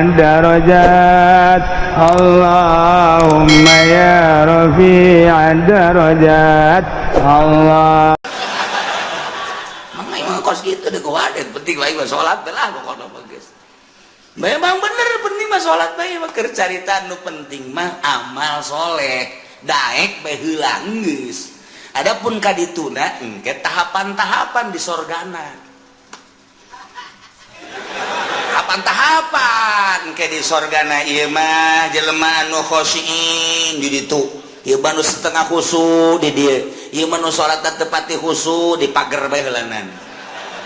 الدرجات اللهم يا رفيع الدرجات الله. Mang emang kos gitu deh, kuwadet penting bae mah salat lah pokokna mah geus. Memang bener penting mah salat bae mah, keur carita nu penting mah amal soleh daek bae heula geus. Adapun kadituna engke tahapan-tahapan di sorgana. Tahapan-tahapan engke di sorgana ieu mah jelema anu khosyin di ditu. Ieu mah nu setengah khusu di dieu. Ieu mah nu salat teu pati khusu di pager bae heulanan.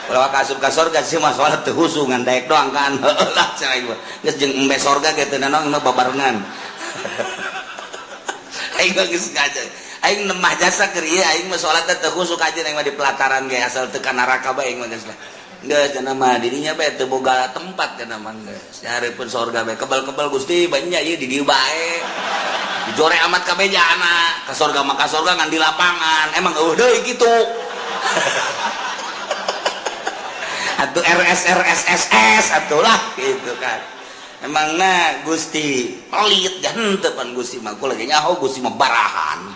Ulah ka asup ka sorga sih mah salat teu khusu ngan daek doang kan. Heueuh lah cenah ieu. Geus jeung embe sorga ge teu nanaon mah babarengan. Aing mah geus ngajar. Aing nemah jasa keur ieu aing mah salat teu khusu kajeun aing mah di pelataran ge asal teu ka neraka bae aing mah geus lah. Geus cenah mah dirinya bae teu boga tempat cenah mah geus. Nyareupeun sorga bae kebal-kebal Gusti banyak ieu di dieu bae. Dijore amat kabeh jana ka sorga mah ka sorga ngan di lapangan. Emang eueuh deui kitu. Atuh RS RS SS atuh lah gitu kan. Emangna Gusti pelit jangan teu pan Gusti mah kula ge nyaho Gusti mah barahan.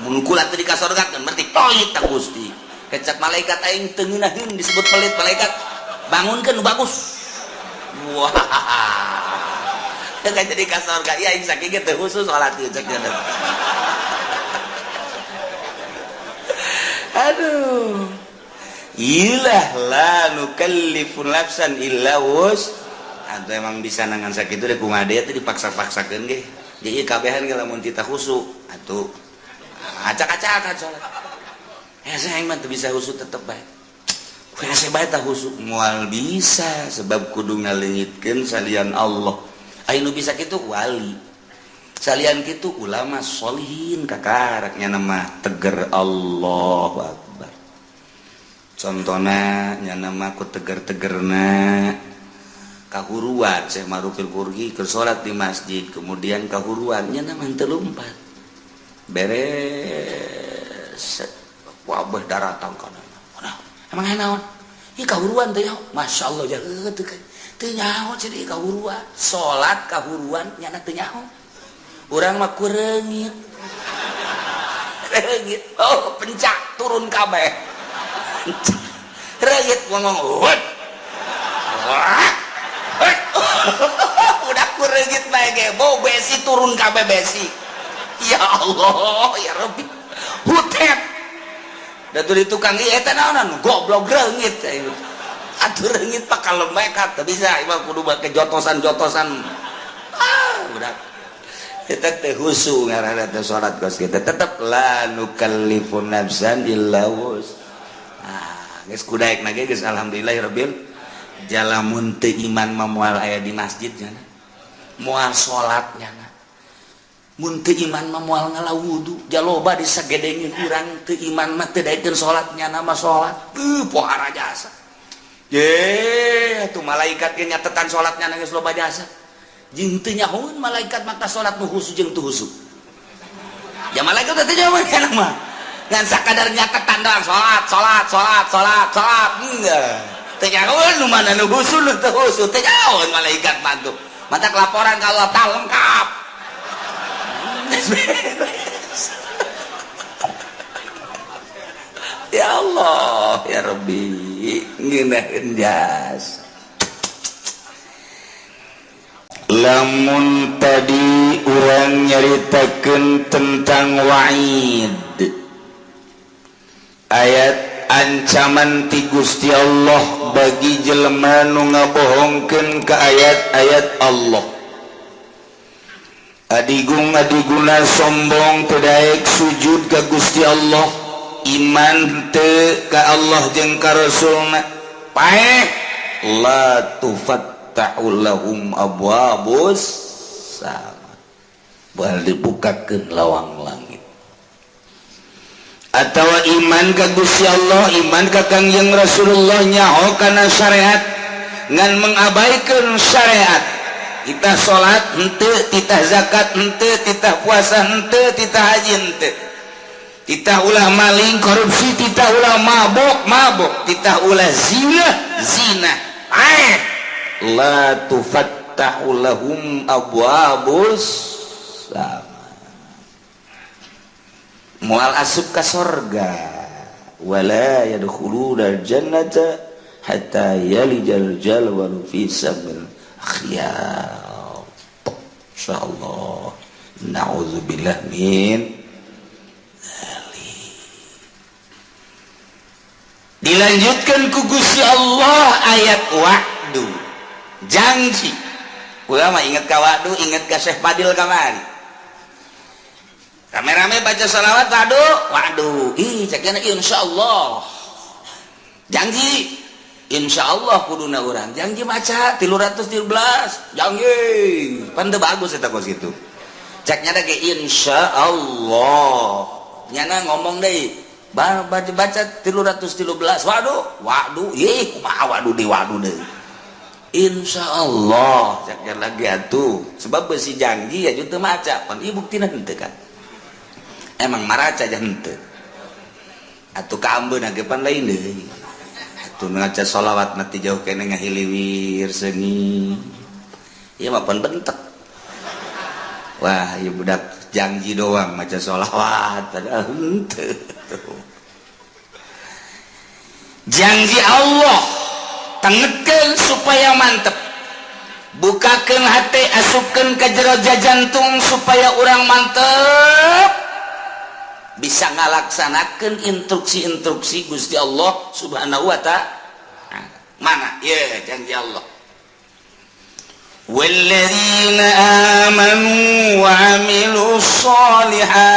Mun kula teu dikasorgakeun berarti pelit ta Gusti. Kecap malaikat aing teu ngeunaheun disebut pelit malaikat. Bangunkeun nu bagus. Wah. Teu jadi ka sorga ieu aing sakieu ge teu khusus salat ieu cek dia. Aduh. Ilah la nukallifu nafsan illa wus. Atau emang bisa nangan sakitu deh kumaha deui teh dipaksa-paksakeun ge. Jadi kabehan ge lamun tita khusu atuh acak-acakan salat. Hese aing mah teu bisa khusu tetep bae. Hese bae tah khusu moal bisa sebab kudu ngaleungitkeun salian Allah. Aya nu bisa kitu wali. Salian kitu ulama sholihin kakaraknya nama teger Allahu Akbar. Contohna nya nama ku teger-tegerna kahuruan Syekh Marufil Purgi keur salat di masjid kemudian kahuruan nya nama teu lumpat beres wabah daratang kana. Nah, emang naon? Ieu kahuruan teh nyaho. Masya Allah ya teu teu nyaho cenah kahuruan. Salat kahuruan nya teu nyaho. Urang mah ku reungit. Reungit. Oh, pencak turun kabeh. Reungit ngomong wut. Udah ku reungit bae ge bau besi turun kabeh besi. Ya Allah, ya Rabbi. Hutet. Da di tukang ieu eta naonan goblok reungit. Atuh reungit pak kalau mereka teu bisa ieu mah kudu make jotosan-jotosan. Ah, udah. Kita teh khusu ngaranna teh salat kos kita tetep la nukallifu nafsan illa wus. Ah, geus kudaek na ge geus alhamdulillahirabbil jalamun teu iman mah moal aya di masjid nya. Moal salat nya. Mun teu iman mah moal ngala wudu, jaloba disagedengin urang teu iman mah teu daekeun salat nya mah salat. Teu pohara jasa. Ye, atuh malaikat ge nyatetan salatnya geus loba jasa. Jeung teu nyahoeun malaikat maka salat nu khusu jeung teu khusu. Ya malaikat teh nyahoeun kana mah. Ngan sakadar nyatetan doang salat, salat, salat, salat, salat. Enggak. Teu nyahoeun nu mana nu khusu nu teu khusu, teu nyahoeun malaikat mah tuh. Matak laporan ka Allah tah lengkap. Ya Allah, ya Rabbi, ngeunaheun jasa. Lamun tadi urang nyaritakeun tentang wa'id, ayat ancaman ti Gusti Allah bagi jelema nu ngabohongkeun ka ayat-ayat Allah. Adigung adiguna sombong teu daek sujud ka Gusti Allah, iman teu ka Allah jeung ka Rasulna, paeh la tufattahu lahum abwabus sama, bal dibukakeun lawang langit. Atawa iman ka Gusti Allah, iman ka Kangjeng Rasulullah, nyaho kana syariat ngan mengabaikan syariat. Titah salat henteu, titah zakat henteu, titah puasa henteu, titah haji henteu, titah ulah maling korupsi, titah ulah mabok mabok, titah ulah zina zina, paeh la tufattahu Tufattahu lahum abwabus sama, moal asup ka sorga, wala yadkhuluna jannata hatta yalijal jalwalu fi sammil khiyat. Insyaallah, na'udzubillah min dzalik. Dilanjutkan ku Gusti Allah ayat wa'du, janji. Ulama inget ka wa'du, inget ka Syekh Fadil kamari rame-rame baca sholawat wa'du wa'du. Ih, ceknya insyaallah, janji insyaallah. Kuduna urang janji maca 313, janji pan teu bagus eta kos kitu. Ceknya ge insyaallah, nyana ngomong deui baca baca 313 waduh waduh. Ih, kumaha waduh di waduh deui? Insyaallah ceknya lagi atuh, sebab besi janji ya teu maca pan. Ieu buktina henteu kan, emang maraca aja henteu atuh, kaambeun ge pan lain deui atuh. Ngaca sholawat nanti jauh kene ngahiliwir seungit, ieu mah pan bentek. Wah, ieu budak janji doang maca sholawat, padahal henteu. Janji Allah tengekeun supaya mantep, bukakeun hati, asupkeun ke jero jantung supaya urang mantep bisa ngalaksanakeun instruksi-instruksi Gusti Allah Subhanahu wa Ta'ala. Mana ya janji Allah? والذين آمنوا وعملوا الصالحات.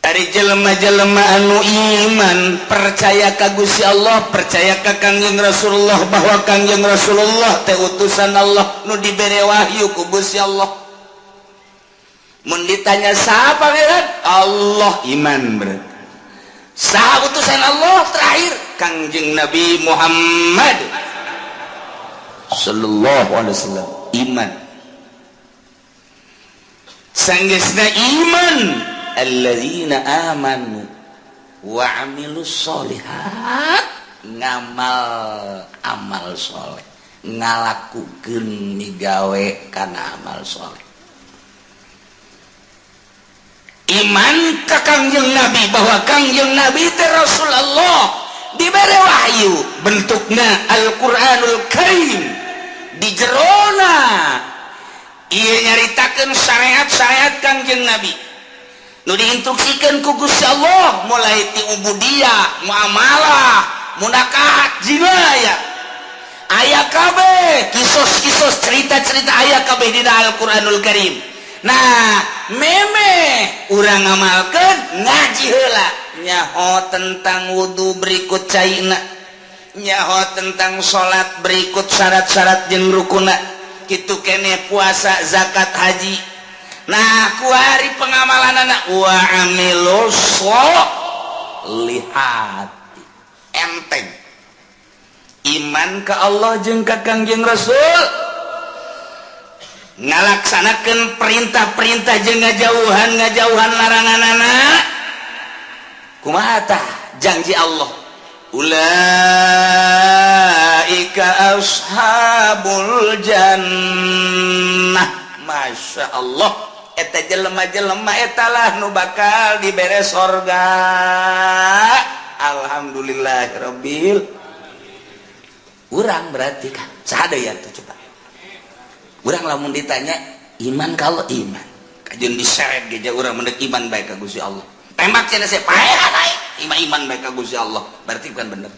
Ari jelema-jelema anu iman, percaya ka Gusti Allah, percaya ka Kangjeng Rasulullah, bahwa Kangjeng Rasulullah teh utusan Allah nu dibere wahyu ku Gusti Allah. Mun ditanya saha pangeran Allah, iman berarti. Saha utusan Allah terakhir? Kangjeng Nabi Muhammad sallallahu alaihi wasallam, iman. Sanggeusna iman, alladzina amanu wa amilus solihat, ngamal amal soleh, ngalakukeun migawe kana amal soleh. Iman ka Kangjeng Nabi, bahwa Kangjeng Nabi teh Rasulullah, dibere wahyu bentukna Al-Qur'anul Karim, di jerona ieu nyaritakeun syariat-syariat Kangjeng Nabi nu diinstruksikan ku Gusti Allah, mulai ti ubudiyah, muamalah, munakahat, jinayah, aya kabeh, kisos-kisos, cerita-cerita aya kabeh dina Al-Qur'anul Karim. Nah, meme urang ngamalkeun, ngaji heula, nyaho tentang wudu berikut caina, nyaho tentang salat berikut syarat-syarat jeung rukuna, kitu kene puasa, zakat, haji. Nah, kuari pengamalan anak wa amilus lihat enteng iman ke Allah jeung ka Kangjeng Rasul, ngalaksanakeun perintah-perintah jeung ngajauhan ngajauhan larangan. Anak kumaha tah janji Allah? Ulaika ashabul jannah. Masya Allah, eta jelema-jelema etalah nu bakal dibere sorga. Alhamdulillahirabbil. Urang berarti kan sada ya tuh. Coba urang lamun ditanya iman, kalau iman kajeun diseret ge urang mendek iman baik ka Gusti Allah, tembak cenah saya paehan aing iman, iman baik ka Gusti Allah, berarti bukan bener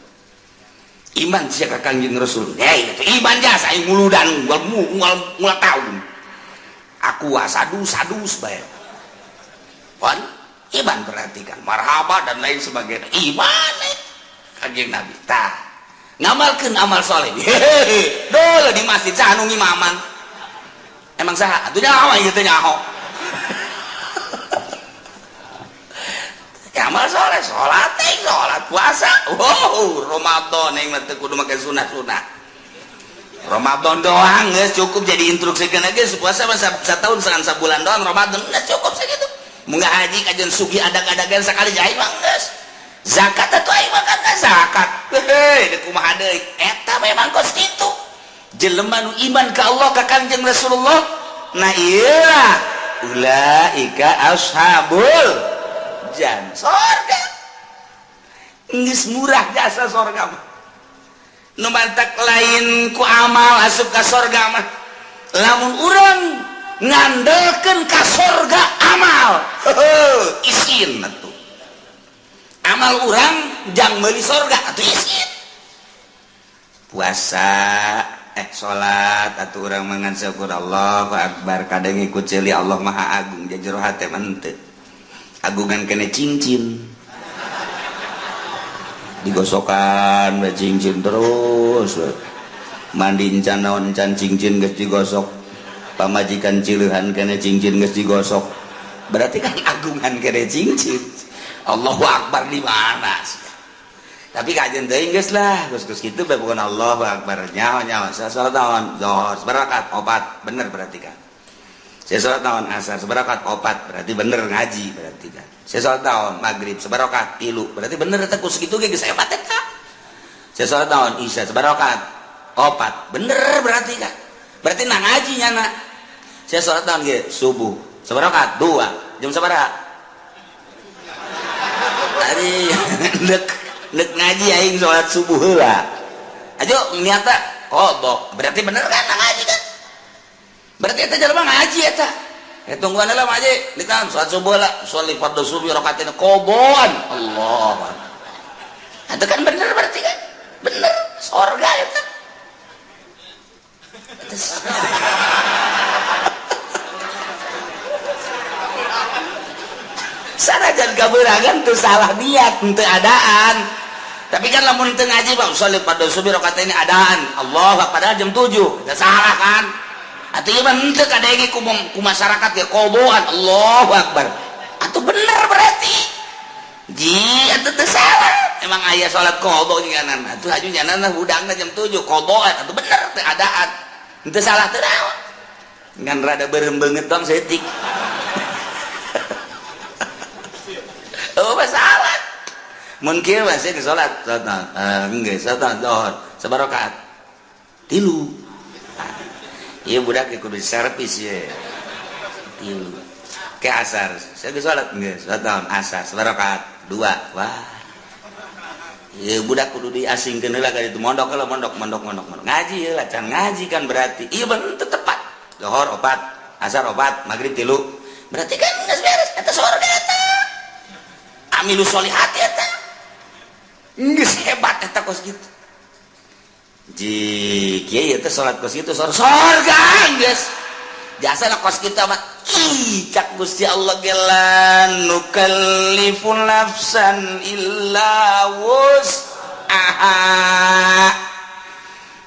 iman sia ka Kangjeng Rasul. Hei, itu iman jasa aing muludan ngual ngual ngual tahun aku sadu sadus bae. Pon iman berarti kan marhaba dan lain sebagainya, iman Kangjeng Nabi tah, ngamalkeun amal soleh. Hehehe, dulu di masjid saha nu ngimaman? Emang saha atuh nyaho ieu teh? Nyaho ya amal soleh, salat teh, salat, puasa. Wow, Ramadan yang mah teu kudu make sunah-sunah, Ramadan doang geus cukup jadi instruksikeun geus. Puasa mah satahun sangan sabulan doang, Ramadan geus cukup segitu. Munggah haji kajian sugi adag-adagan sekali aing mah geus. Zakat atuh aing mah kan zakat, heuh, kumaha deui eta? Memang kos kitu jelema nu iman ka Allah, ka Kangjeng Rasulullah. Nah, iyalah, ulaika ashabul jan sorga. Geus murah jasa sorga mah. Nu mantak lain ku amal asup ka sorga mah. Lamun urang ngandelkeun ka sorga amal, heuh, isin atuh. Amal urang jang meuli sorga atuh isin. Puasa, salat atuh urang mangan syukur Allahu akbar, kadang ikut ceuli Allah Maha Agung, jero hate mah henteu. Agungan kene cincin digosokan we, cincin terus we. Mandi encan naon encan, cincin geus digosok. Pamajikan cileuhan kene, cincin geus digosok. Berarti kan agungan kene cincin. Allahu akbar di mana sih? Tapi kajian teuing geus lah, geus geus kitu bae bukan Allahu akbar. Nyaho nyaho, saya salat naon? Zuhur sabarakat? Opat, bener berarti kan. Saya salat naon? Asar sabarakat? Opat, berarti bener ngaji berarti kan. Saya salat naon? Maghrib sabarakat? 3, berarti bener eta ku sakitu ge geus hebat eta. Saya salat naon? Isya sabarakat? 4, bener berarti kan. Berarti nah ngaji nyana. Saya salat naon ge? Subuh sabarakat? 2. Jam sabaraha? Tadi dek dek ngaji aing salat subuh heula. Ajo niatna qada, berarti bener kan nah ngaji kan? Berarti eta jelema ngaji eta. Eh, tungguan lah ngaji, dikan salat subuh lah, sholat fardhu subuh rakaatin qadaan. Allah. Itu kan bener berarti kan? Bener, sorga eta. Sanajan kaberangan tuh salah niat teu adaan. Tapi kan lamun teu ngaji bang, sholat fardhu subuh rakaatin adaan. Allah, padahal jam 7. Itu salah kan? Atuh ieu mah henteu kadenge ku masyarakat ge qadaan. Allahu akbar. Atuh bener berarti. Ji, atuh teu salah. Emang aya salat qada nyanan. Atuh aju nyanan hudangna jam 7 qadaan. Atuh bener teu adaan. Henteu salah teu naon. Ngan rada beureum beungeut dong saeutik. Oh, masalah. Mun kieu mah sih salat, salat. Geus salat zuhur sabarakat? 3. Iya budak kudu servis ye. 3. Ke asar, saya geus salat geus, salat naon? Asar sabarakat? 2. Wah. Ieu budak kudu diasingkeun heula ka ditu, mondok heula, mondok mondok mondok mondok. Ngaji heula, can ngaji kan berarti. Ieu bener tepat. Zuhur 4, asar 4, maghrib 3. Berarti kan geus beres eta sorga eta. Amilu sholihat eta. Geus hebat eta kos kitu. Ji kieu teh salat kos kitu sorga geus. Jasa na kos kitu mah ih cak Gusti Allah gelan nukallifu nafsan illa wus'aha.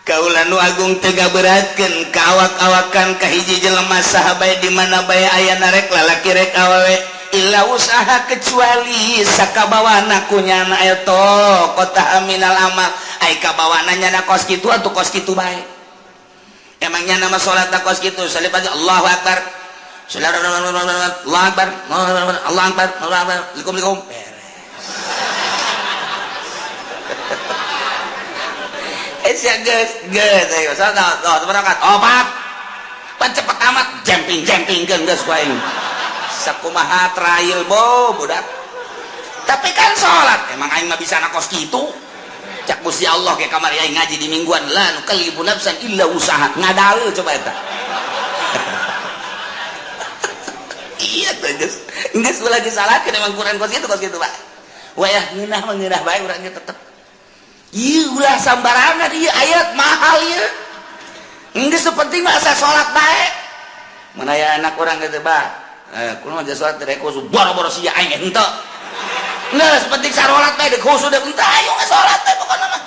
Kaula nu agung teu ngaberatkeun ka awak-awakan ka hiji jelema saha bae di mana bae aya rek lalaki rek awewe illa usaha kecuali sakabawana ku nyana eta kota minal amal. Ai kabawana nyana kos kitu atuh kos kitu bae. Emangnya nama salat kos kitu salib aja Allahu akbar. Allahu akbar. Allahu akbar. Allahu akbar. Likum likum. Beres. Sia geus geus ayo salat sabarakat? 4. Pan cepet amat jemping-jempingkeun geus ku aing. Sakumaha trail bo budak. Tapi kan salat emang aing mah bisa kos kitu. Cak Gusti Allah ke kamari aing ngaji di mingguan la nukallifu nafsan illa usaha. Ngadalil coba eta. Iya teh geus. Geus ulah disalahkeun emang Quran kos kitu Pak. Wayah ngeunah mah ngeunah bae urang ge tetep. Ieu ulah sambarangan ieu ayat mahal ieu. Geus penting mah asa salat bae. Mun aya anak urang kitu bah. Kumaha aja salat rek khusu boro-boro sia aing henteu. Geus penting sarolat bae deuk khusu deuk henteu ayo salat teh pokona mah.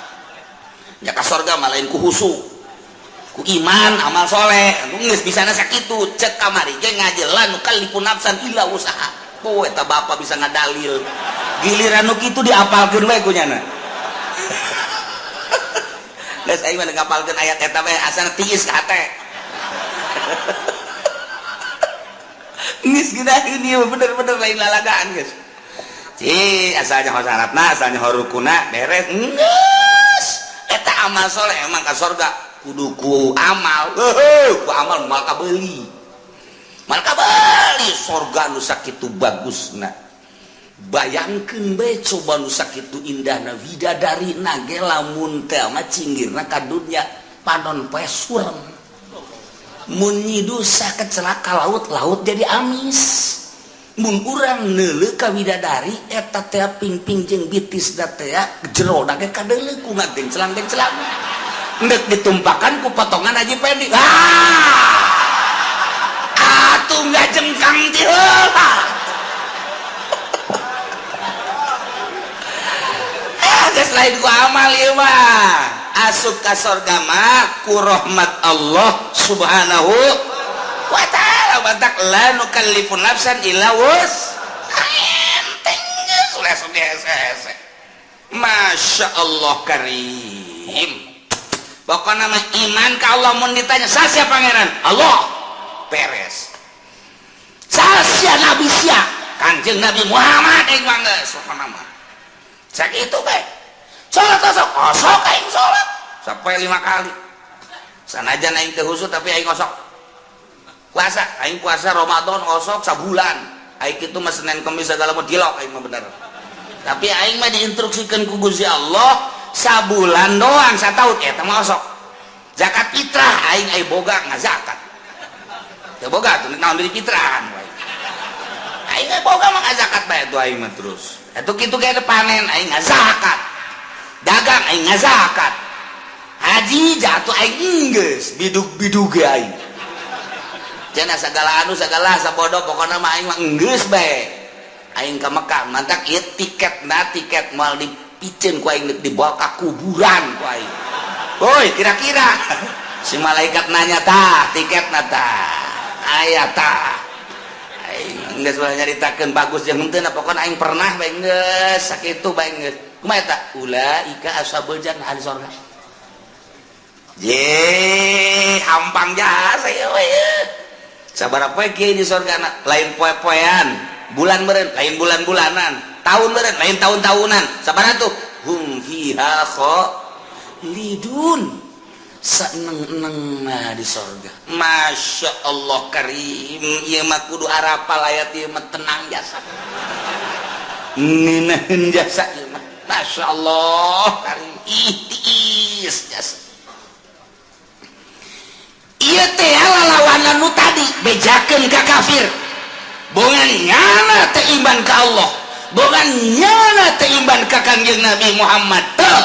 Ya ka sorga mah lain ku khusu. Ku iman amal soleh. Geus bisana sakitu cek kamari ge ngajelan nukallifu nafsan illa usaha. Oh eta bapak bisa ngadalil. Giliran nu kitu diapalkeun we ku nyana. Geus aing mah ngapalkeun ayat eta we asana tiis ka hate. Geus geunaheun ieu bener-bener lain lalagaan geus. Ci asalnya ho syaratna, asalnya ho rukuna beres. Geus eta Amal soleh emang ka sorga kudu ku amal. Heuh, ku amal moal kabeli, moal kabeli sorga nu sakitu bagusna. Bayangkeun bae coba nu sakitu indahna, widadari na ge lamun teh mah cinggirna ka dunya, panon poe surem. Mun nyidusa kecelaka laut, laut jadi amis. Mun urang neuleuh ka widadari eta teh, pingping jeung bitis da teh jero ge kadeuleu ku ngagenclang-genclang, endek ditumpakan ku potongan Haji Pendi. Ah, atuh ngajengkang ti heula. Ah, geus lain ku amal ieu mah. Asup ka sorga mah ku rahmat Allah Subhanahu wa Ta'ala. Batak la nukallifu nafsan illa wus enteng, geus langsung dihese-hese. Masya Allah karim. Pokoknya mah iman ka Allah. Mun ditanya saha pangeran, Allah, beres. Saha nabi sia, Kanjeng Nabi Muhammad. Aing mah geus pokona mah sakitu bae. Salat osok osok, aing salat sampai lima kali, sanajan aing teu khusyuk, tapi aing osok. Puasa, aing puasa Ramadan osok sabulan. Aing kitu mah Senin Kemis segala mau dilok aing mah bener. Tapi aing mah diinstruksikan ku Gusti Allah sabulan doang, sataun eta mah osok. Zakat fitrah aing, aing boga ngazakat. Teu boga tuh naon deui fitrahan wae. Aing ge boga mah ngazakat bae tuh aing mah. Terus atuh kitu ge panen aing ngazakat, dagang aing ngazakat, haji jatuh aing geus bidug-bidug ge aing. Cenah segala anu segala sabodo, pokokna mah aing mah enggeus bae aing ka Mekah. Mantak ieu tiket na tiket moal dipiceun ku aing, dibawa ka kuburan ku aing. Woi, kira-kira si malaikat nanya, "Tah tiket na, tah aya tah?" Aing geus bae nyaritakeun bagus jeung henteu, pokokna aing pernah bae, geus sakitu bae geus. Kumaha eta? Ulaika ashabul jannah, ahli sorga. Ye, hampang jasa ieu we. Sabaraha poe kieu di sorga? Lain poe-poean, bulan meureun, lain bulan-bulanan, tahun meureun, lain tahun-tahunan. Sabaraha tuh? Hum fiha khalidun, seneng-eneng nah di sorga. Masya Allah karim. Ieu mah kudu arapal ayat ieu mah, tenang jasa, ngeunaheun jasa ieu mah. Masya Allah karim. Ih, tiis jasa ieu teh. Lalawanan nu tadi bejakeun ka kafir, bongan nyana teh iman ka Allah, bongan nyana teh iman ka Kangjeng Nabi Muhammad teh.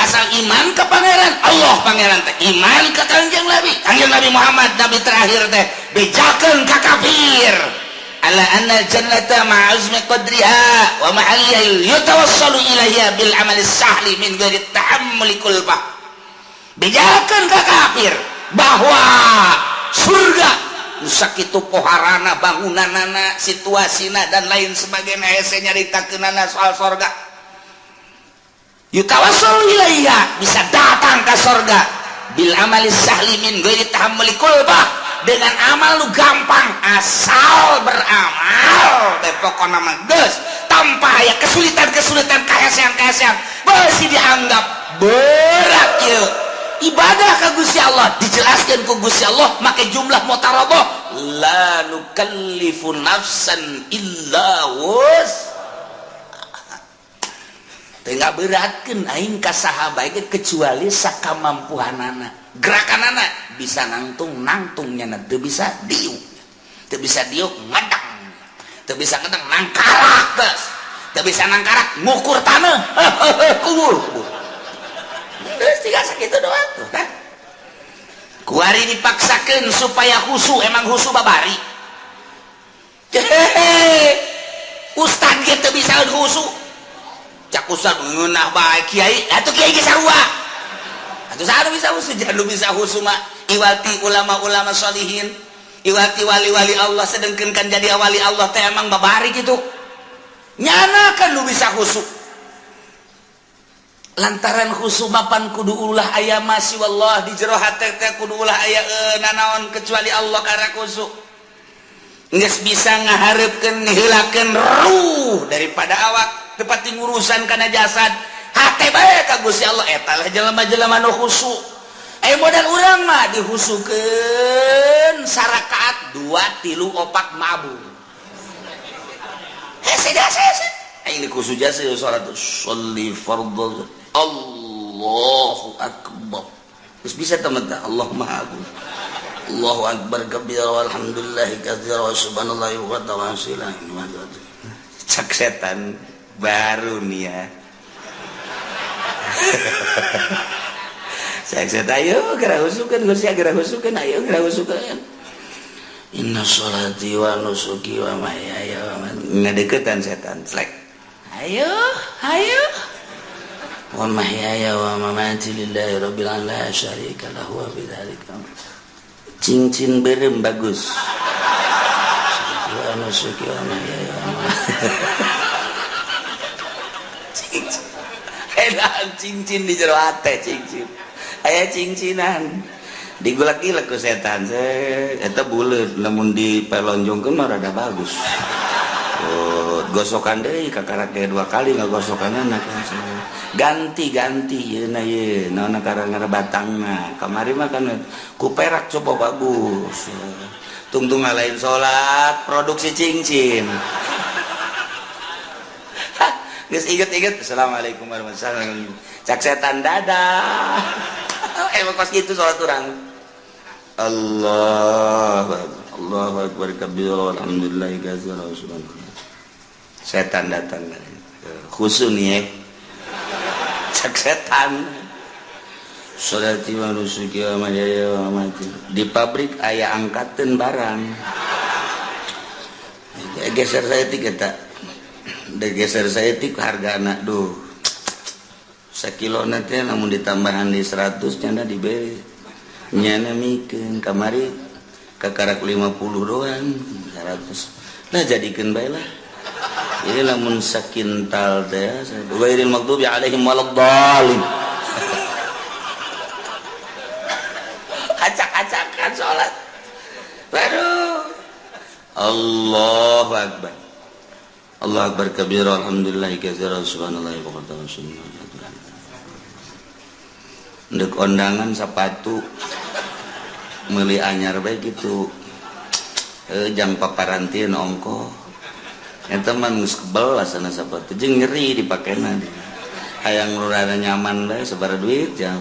Asal iman ke pangeran Allah, pangeran teh iman ke Kangjeng Nabi, Kangjeng Nabi Muhammad nabi terakhir teh. Bejakeun ka kafir ala anna jannata ma'azmi qadriha wa mahalliha yatawassalu ilaiha bil amali sahli min ghairi tahammuli kulfah. Bejakeun ka kafir bahwa surga sakitu poharana, bangunanana, situasina, dan lain sebagainya, hese nyaritakeunana soal sorga. Yutawassul ilaiha, bisa datang ke sorga, bil amali sahli min ghairi tahammuli kulfah, dengan amal lu gampang, asal beramal deh pokokna mah geus, tanpa aya kesulitan-kesulitan, kahesean-kahesean. Beusi dianggap berat ieu ibadah ka Gusti Allah, dijelaskan ku Gusti Allah make jumlah mutaraboh, la nukallifu nafsan illa wus. Teu ngaberatkeun aing ka saha bae kecuali sakamampuhanana. Gerakanana bisa nangtung, nangtungnya, teu bisa diuk, teu bisa diuk ngedang, teu bisa ngedang nangkarak, geus teu bisa nangkarak ngukur tanah, kubur kubur. Geus tinggal sakitu doang tuh kan. Kuari dipaksakeun supaya khusu, emang khusu babari. Hehehe, ustad ge teu bisa khusu. Cak ustad ngeunah bae kiai, atuh kiai ge sarua. Atuh saha nu bisa khusu? Jangan bisa khusu mah iwati ulama-ulama sholihin, iwati wali-wali Allah. Sedengkeun kan jadi wali Allah teh emang babari gitu. Nyana kan nu bisa khusu. Lantaran khusu mapan kudu ulah aya masih wallah di jero hate teh, kudu ulah aya nanaon kecuali Allah karena khusu. Geus bisa ngahareupeun, ngeheulakeun ruh daripada awak, tepati ngurusan kana jasad, hate bae ka. ka Gusti Allah eta lah jelema-jelema nu khusyuk. Aya modal urang mah dihusukeun sarakaat 2 3 4 mabur. Hese hese. Aing dikhusu jasa salat sholli fardhu Allahu akbar. Terus bisa teman Allah Maha Agung. Allahu akbar kabira walhamdulillahi katsira wa subhanallahi wa ta'ala. Cak setan baru nih ya. Cak setan ayo geura husukeun Gusti geura husukeun ayo geura husukeun. Inna sholati wa nusuki wa mahyaya wa mamati. Ngadeukeutan setan slek. Ayo, ayo. Wa mahyaya wa mamati lillahi rabbil alamin la syarika lahu wa bidzalika. Cincin berem bagus. Wa nusuki wa mahyaya wa mamati. Cincin. Cincin di jero hate cincin. Aya cincinan. Digulak-gilak ku setan. Eta buleut lamun dipelonjongkeun mah rada bagus. Oh, gosokan deui kakarak ge 2 kali ngagosokanana. Ganti-ganti yeuna ye naon karang batangna. Kamari mah kan ku perak coba bagus. Tungtung lain salat produksi cincin. Geus inget-inget assalamualaikum warahmatullahi wabarakatuh. Cak setan dadah. Emang pas gitu salat urang. Allah Allahu akbar kabira walhamdulillahi katsira wa subhanallah. Setan datang khusu nih ya. Cak setan. Sholati wa nusuki wa mahyaya wa mamati. Di pabrik aya angkateun barang. Geser saya tiga tak. Geser saya tik harga anak duh. Sakilo nanti namun ditambahan di 100 nyana diberi. Nyana mikeun kamari kakarak 50 doang 100. Nah jadikeun bae lah. Ini lamun sakintal teh ghairil maghdubi alaihim waladdallin. Acak-acakan salat. Waduh. Allahu akbar. Allahu akbar kabira alhamdulillah katsira subhanallahi wa bihamdihi. Ndek ondangan sepatu meuli anyar bae kitu. Jang paparantin ongko. Eta mah geus kebel asana sepatu jeung nyeri dipakena. Hayang nu rada nyaman bae sabaraha duit jang.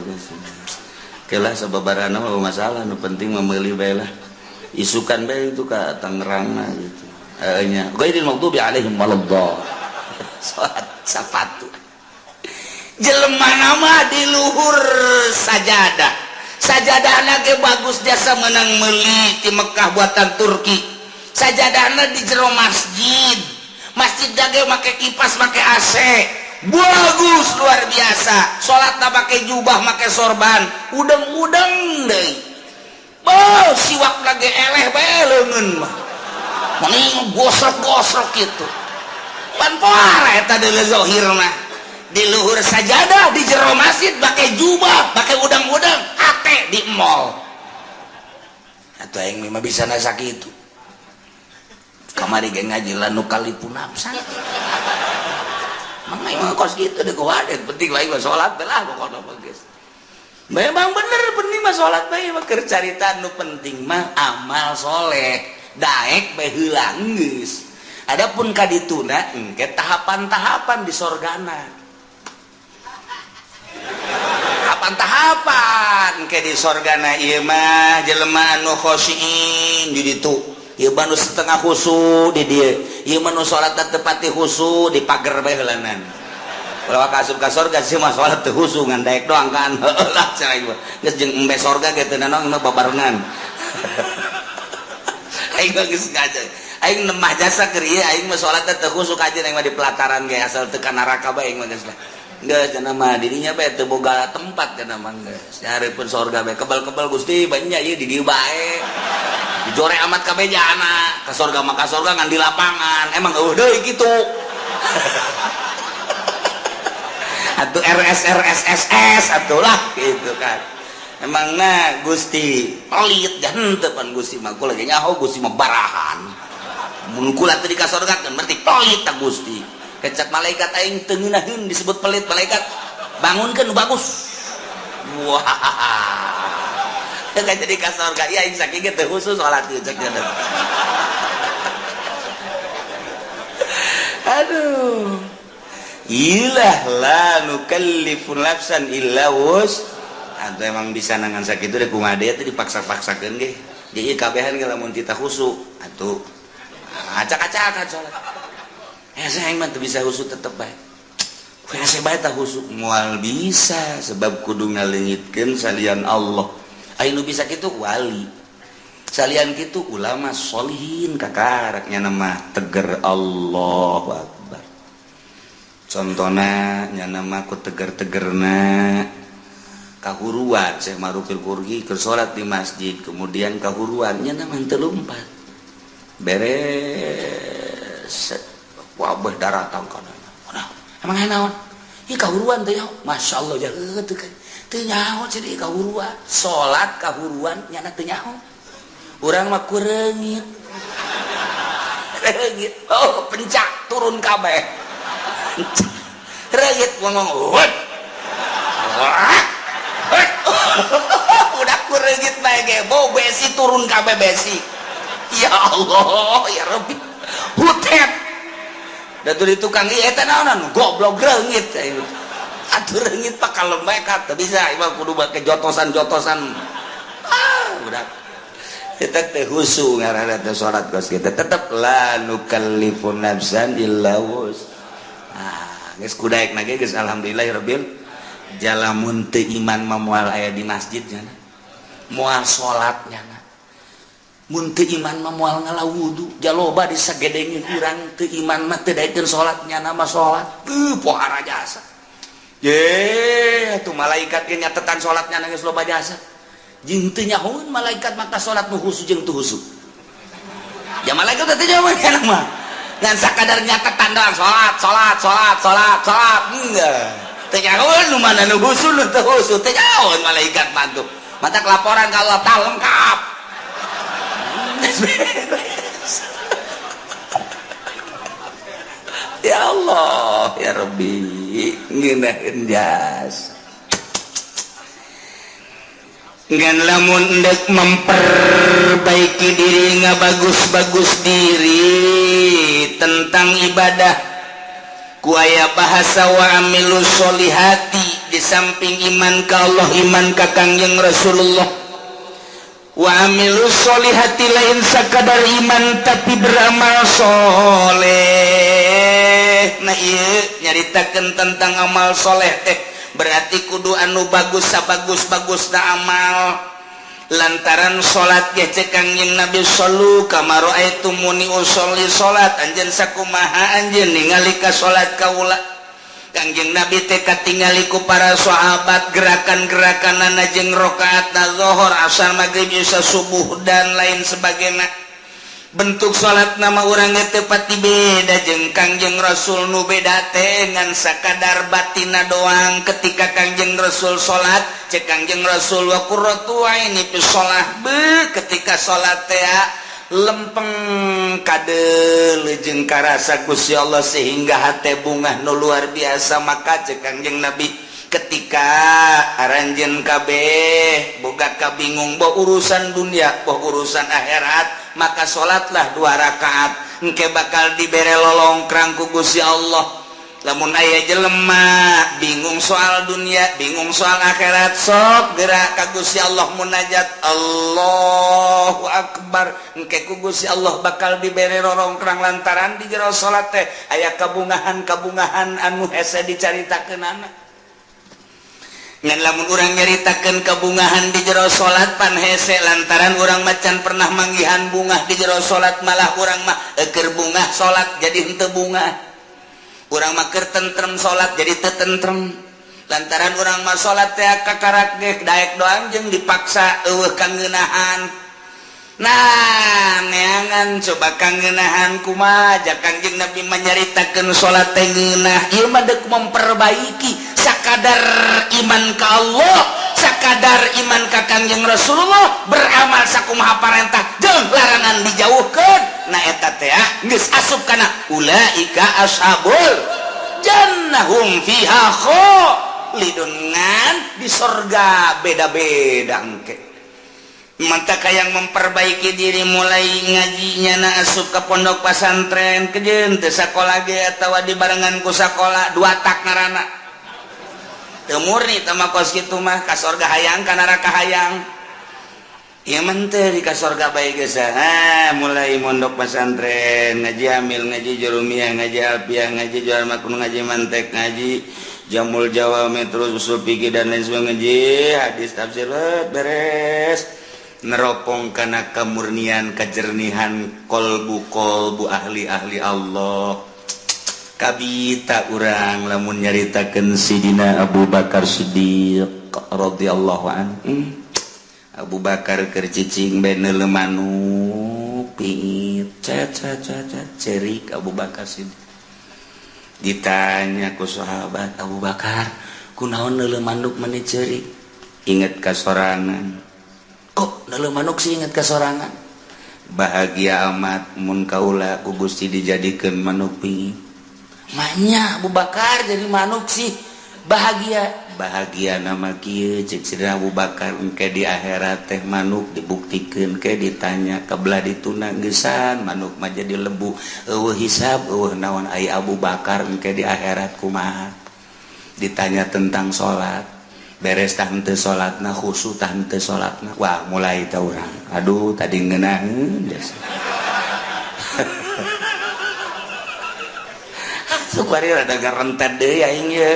Kelah sababarana mah masalah nu penting mah meuli bae lah. Isukan bae itu ka Tangerang gitu. Nya ghairil maghdubi alaihim waladdallin. Salat sapatu. Jelema nama di luhur sajadah. Sajadahna ge bagus jasa menang meuli ti Mekah buatan Turki. Sajadahna di jero masjid. Masjid ge make kipas, make AC. Bagus luar biasa. Salatna make jubah, make sorban, udeng-udeng deui. Oh, siwak lagi eleh bae leungeun mah. Mending gosok-gosok gitu. Pan poara eta deui zahir mah. Di luhur sajadah di jero masjid pakai jubah, pakai udang-udang, hate di mall. Atuh aing mah bisa nasa kitu. Kamari ge ngaji la nukalifu nafsan. Mang aing mah kos kitu deui kuwadet, penting lain mah salat lah pokona mah geus. Memang bener penting mah salat bae mah keur carita nu penting mah amal soleh. Daek bae heula geus. Adapun kadituna engke tahapan-tahapan di sorgana. Tahapan-tahapan ke di sorgana ieu mah jelema anu khosyiin di ditu. Ieu mah nu setengah khusu di dieu. Ieu mah nu salat teu pati khusu di pager bae heulanan. Ulah ka asup ka sorga sih mah salat teu khusu ngan daek doang kan. Heueuh lah cenah ieu. Geus jeung embe sorga ge teu nanaon mah babarengan. Aing mah geus ngaji. Aing nemah jasa keur ieu aing mah salat teu khusu kaji aing mah di pelataran ge asal teu ka neraka bae aing mah geus lah. Geus cenah mah dirinya bae teu boga tempat cenah mah geus. Nyareupeun sorga bae kebal-kebal Gusti banyak ieu di dieu bae. Dijore amat kabeh jana ka sorga mah ka sorga ngan di lapangan. Emang eueuh deui kitu. Atuh RS RS SS atuh lah gitu kan. Emangna Gusti pelit dan henteu pan Gusti mah kula ge nyaho Gusti mah barahan. Mun kula teu dikasorgakeun berarti pelit ta Gusti. Kecap malaikat aing teu ngeunaheun disebut pelit malaikat. Bangunkeun nu bagus. Wah. Teu jadi ka sorga. Ieu aing sakieu teu khusus salat ieu cek. Aduh. Ilah la nukallifu nafsan illa wus. Atau emang bisa nangan sakitu deh kumaha deui teh dipaksa-paksakeun ge. Jadi kabehan ge lamun tita khusu atuh acak-acakan salat. Hese aing mah teu bisa khusu tetep bae. Hese bae tah khusu moal bisa sebab kudu ngaleungitkeun salian Allah. Aya nu bisa kitu wali. Salian kitu ulama sholihin kakaraknya nama teger Allahu Akbar. Contohna nya nama ku teger-tegerna kahuruan Syekh Marufil Kurgi keur salat di masjid kemudian kahuruan nya nama teu lumpat beres wabah daratang kana. Emang aya naon? Ieu kahuruan teh nyaho. Masya Allah ya teu teu nyaho jadi kahuruan. Salat kahuruan nyana teu nyaho. Urang mah ku reungit. Reungit. Oh, pencak turun kabeh. Reungit ngomong, "Wut." Udah ku reungit bae ge, bau besi turun kabeh besi. Ya Allah, ya Rabbi. Hutet. Da di tukang ieu eta naonan goblok reungit. Atuh reungit pak kalem bae ka teu bisa ieu kudu make jotosan-jotosan. Ah, udah. Kita teh khusu ngaranna teh salat kos kita tetep la nukallifu nafsan illa wus. Ah, geus kudaek na ge geus alhamdulillahirabbil jalamun teu iman mah moal aya di masjid nya. Moal salat nya. Mun teu iman mah moal ngala wudu. Jaloba disagedengin urang teu iman mah teu daekeun salat nya mah salat. Pohara jasa. Ye, atuh malaikat ge nyatetan salatnya geus loba jasa. Jeung teu nyahoeun malaikat maka salat nu khusu jeung teu khusu. Ya malaikat teh nyahoeun kana mah. Ngan sakadar nyatetan doang salat, salat, salat, salat, salat. Enggak. Teu nyahoeun nu mana nu khusu nu teu khusu, teu nyahoeun malaikat mah tuh. Matak laporan ka Allah tah lengkap. Beres. Ya Allah, ya Rabbi, ngeunaheun jas. Ngan lamun endek memperbaiki diri ngabagus-bagus diri tentang ibadah ku aya bahasa wa amilu sholihati di samping iman ka Allah, iman ka Kangjeng Rasulullah, wa amilu sholihati lain sakadar iman tapi beramal soleh. Nah, ieu nyaritakeun tentang amal soleh teh berarti kudu anu bagus sabagus-bagusna amal lantaran salat ge cek Kangjeng Nabi shollu kama raaitumuni usholli, salat anjeun sakumaha anjeun ningali ka salat kaula. Kangjeng Nabi teh katingali ku para sahabat gerakan-gerakanana jeung rakaatna zuhur, asar, maghrib, isya, subuh dan lain sebagainya. Bentuk salat nama urang teh pati beda jeung Kangjeng Rasul, nu beda teh ngan sakadar batina doang. Ketika Kangjeng Rasul salat, cek Kangjeng Rasul wa qurratu aini fi shalah, be ketika salat teh lempeng kade jeung karasa Gusti Allah sehingga hate bungah nu luar biasa. Maka cek Kangjeng Nabi, ketika aranjeun kabeh boga kabingung boh urusan dunia boh urusan akhirat, maka salatlah dua rakaat, engke bakal dibere lolongkrang ku Gusti Allah. Lamun aya jelema bingung soal dunia, bingung soal akhirat, sok gerak ka Gusti Allah munajat Allahu Akbar, engke ku Gusti Allah bakal dibere lolongkrang lantaran di jero salat teh aya kabungahan-kabungahan anu hese dicaritakeunana. Ngan lamun urang nyaritakeun kabungahan di jero salat pan hese lantaran urang macan pernah manggihan bungah di jero salat, malah urang mah eker bungah salat jadi henteu bungah, urang mah keur tentrem salat jadi teu tentrem lantaran urang mah salat teh kakarak ge daek doang jeung dipaksa eueuh kangeunahan. Nah, neangan coba kangeunahan kumaha ja Kangjeng Nabi menyaritakeun salat teh ngeunah. Ieu mah deuk memperbaiki sakadar iman ka Allah, sakadar iman ka Kangjeng Rasulullah, beramal sakumaha parentah jeung larangan dijauhkeun. Nah, eta teh geus asup kana ulaika ashabul jannah hum fiha. kholidun ngan di sorga beda-beda engke. Mantap yang memperbaiki diri mulai ngajinya na asup ke pondok pesantren kejeun teu sakola ge atawa dibarengan ku sakola dua tak ngaranna. Teu murni teh mah kos kitu mah ka sorga hayang ka neraka hayang. Ieu mah teu di ka sorga bae geus ah mulai mondok pesantren ngaji amil ngaji jurumiyah ngaji alfiah ngaji jual makun ngaji mantek ngaji jamul jawami terus usul fikih dan lain sebagainya ngaji hadis tafsir beres. Neropong kana kemurnian kejernihan kolbu kolbu ahli-ahli Allah. Kabita urang lamun nyaritakeun Sidina Abu Bakar Siddiq radhiyallahu anhu. Abu Bakar keur cicing bae neuleu manuk pingit cet cet cet cerik Abu Bakar Siddiq. Ditanya ku sahabat, Abu Bakar kunaon neuleu manuk meni cerik? Inget ka sorangan. Kok neuleu manuk sih inget ka sorangan? Bahagia amat mun kaula ku Gusti dijadikeun manuk pingit. Manya Abu Bakar jadi manuk sih bahagia. Bahagia nama kieu cek Sidina Abu Bakar engke di akhirat teh manuk dibuktikeun ke ditanya kebelah dituna geusan manuk mah jadi lebu eueuh hisab eueuh naon ai Abu Bakar engke di akhirat kumaha. Ditanya tentang salat beres tah henteu salatna khusyuk tah henteu salatna wah mulai tah urang aduh tadi ngeunaheun jasa. Sukwari rada ngarentet deui aing ye.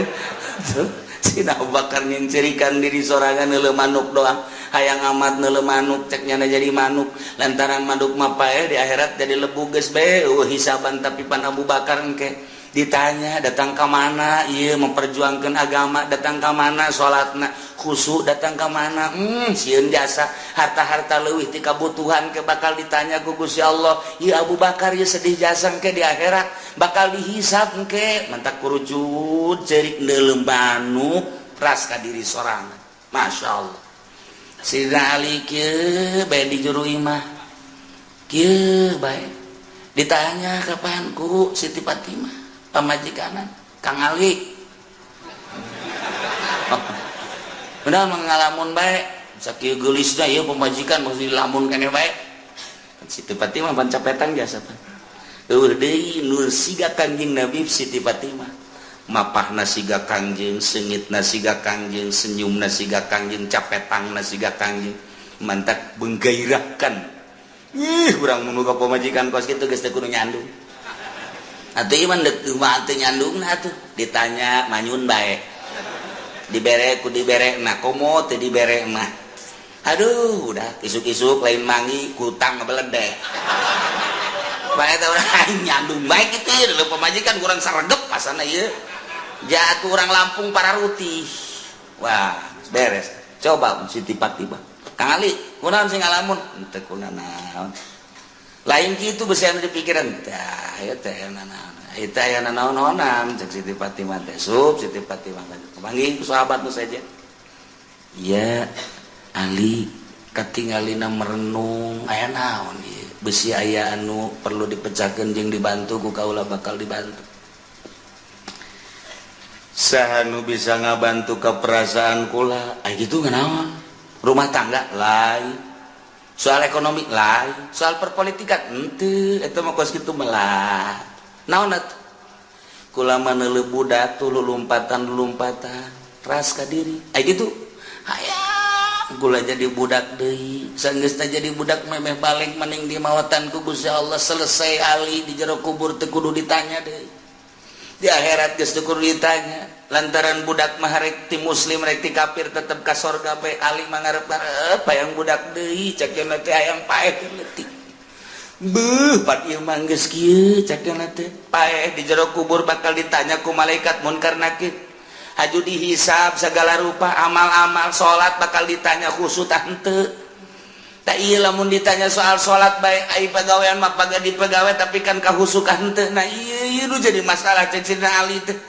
Sina Abu Bakar nyincirikan diri sorangan neuleu manuk doang hayang amat neuleu manuk cek nyana jadi manuk lantaran manuk mah paeh di akhirat jadi lebu geus bae eueuh hisaban tapi pan Abu Bakar engke ditanya datang ke mana ieu memperjuangkan agama datang ke mana salatna khusyuk datang ke mana sieun jasa harta-harta leuwih ti kabutuhan ke bakal ditanya ku Gusti Allah ieu Abu Bakar ieu sedih jasa engke di akhirat bakal dihisab engke mantak kurucut cerik neuleu manuk ras ka diri sorangan. Masya Allah Sidina Ali kieu bae di juru imah kieu bae ditanya kapan ku Siti Fatimah pamajikanan Kang Ali benar mengalamun bae sakieu geulisna ieu pamajikan mesti dilamun keneh bae Siti Fatimah pancapetan jasa pan eueuh deui nur siga Kangjeng Nabi Siti Fatimah mapahna siga Kangjeng seungitna siga Kangjeng senyumna siga Kangjeng capetangna siga Kangjeng mantak menggairahkan ih urang mun boga pamajikan kos kitu geus teu kudu nyandung atuh ieu mah deuk mah teu nyandungna atuh ditanya manyun bae dibere ku dibere nah komo teu dibere mah aduh udah isuk-isuk lain mangi kutang ngebeledeh bae teh urang nyandung bae kitu ieu pamajikan kurang saregep pasana ieu jatuh orang Lampung para rutih wah beres coba Siti Fatimah Kang Ali kunaon sing ngalamun teu kunaon lain kitu besi anu dipikiran tah ieu teh naon eta aya naon-naonan cek Siti Fatimah teh sup Siti Fatimah panggih ku sahabat nu saja ya Ali katingalina merenung aya naon ieu besi aya anu perlu dipecahkeun jeung dibantu ku kaula bakal dibantu saha nu bisa ngabantu ke perasaan kula aya kitu naon rumah tangga lain soal ekonomi lain soal perpolitikan henteu eta mah kos kitu melah naon atuh kula mah neuleuh budak tuh lulumpatan-lulumpatan ras ka diri aya kitu hayang kula jadi budak deui sanggeusna jadi budak memeh balik maning di mawatan ku Gusti Allah selesai ali di jero kubur teu kudu ditanya deui di akhirat geus teu kudu ditanya lantaran budak mah rek ti muslim rek ti kafir tetep ka sorga bae ali mah ngarep-ngarep hayang budak deui cek cenah teh hayang paeh leutik beuh pat ieu mah geus kieu cek cenah teh paeh di jero kubur bakal ditanya ku malaikat munkar nakir haju dihisab segala rupa amal-amal salat bakal ditanya khusyuk tah henteu tah ieu lamun ditanya soal salat bae ai pagawean mah paga dipegawe tapi kan kahusukan henteu nah ieu ieu nu jadi masalah cek Sidina Ali teh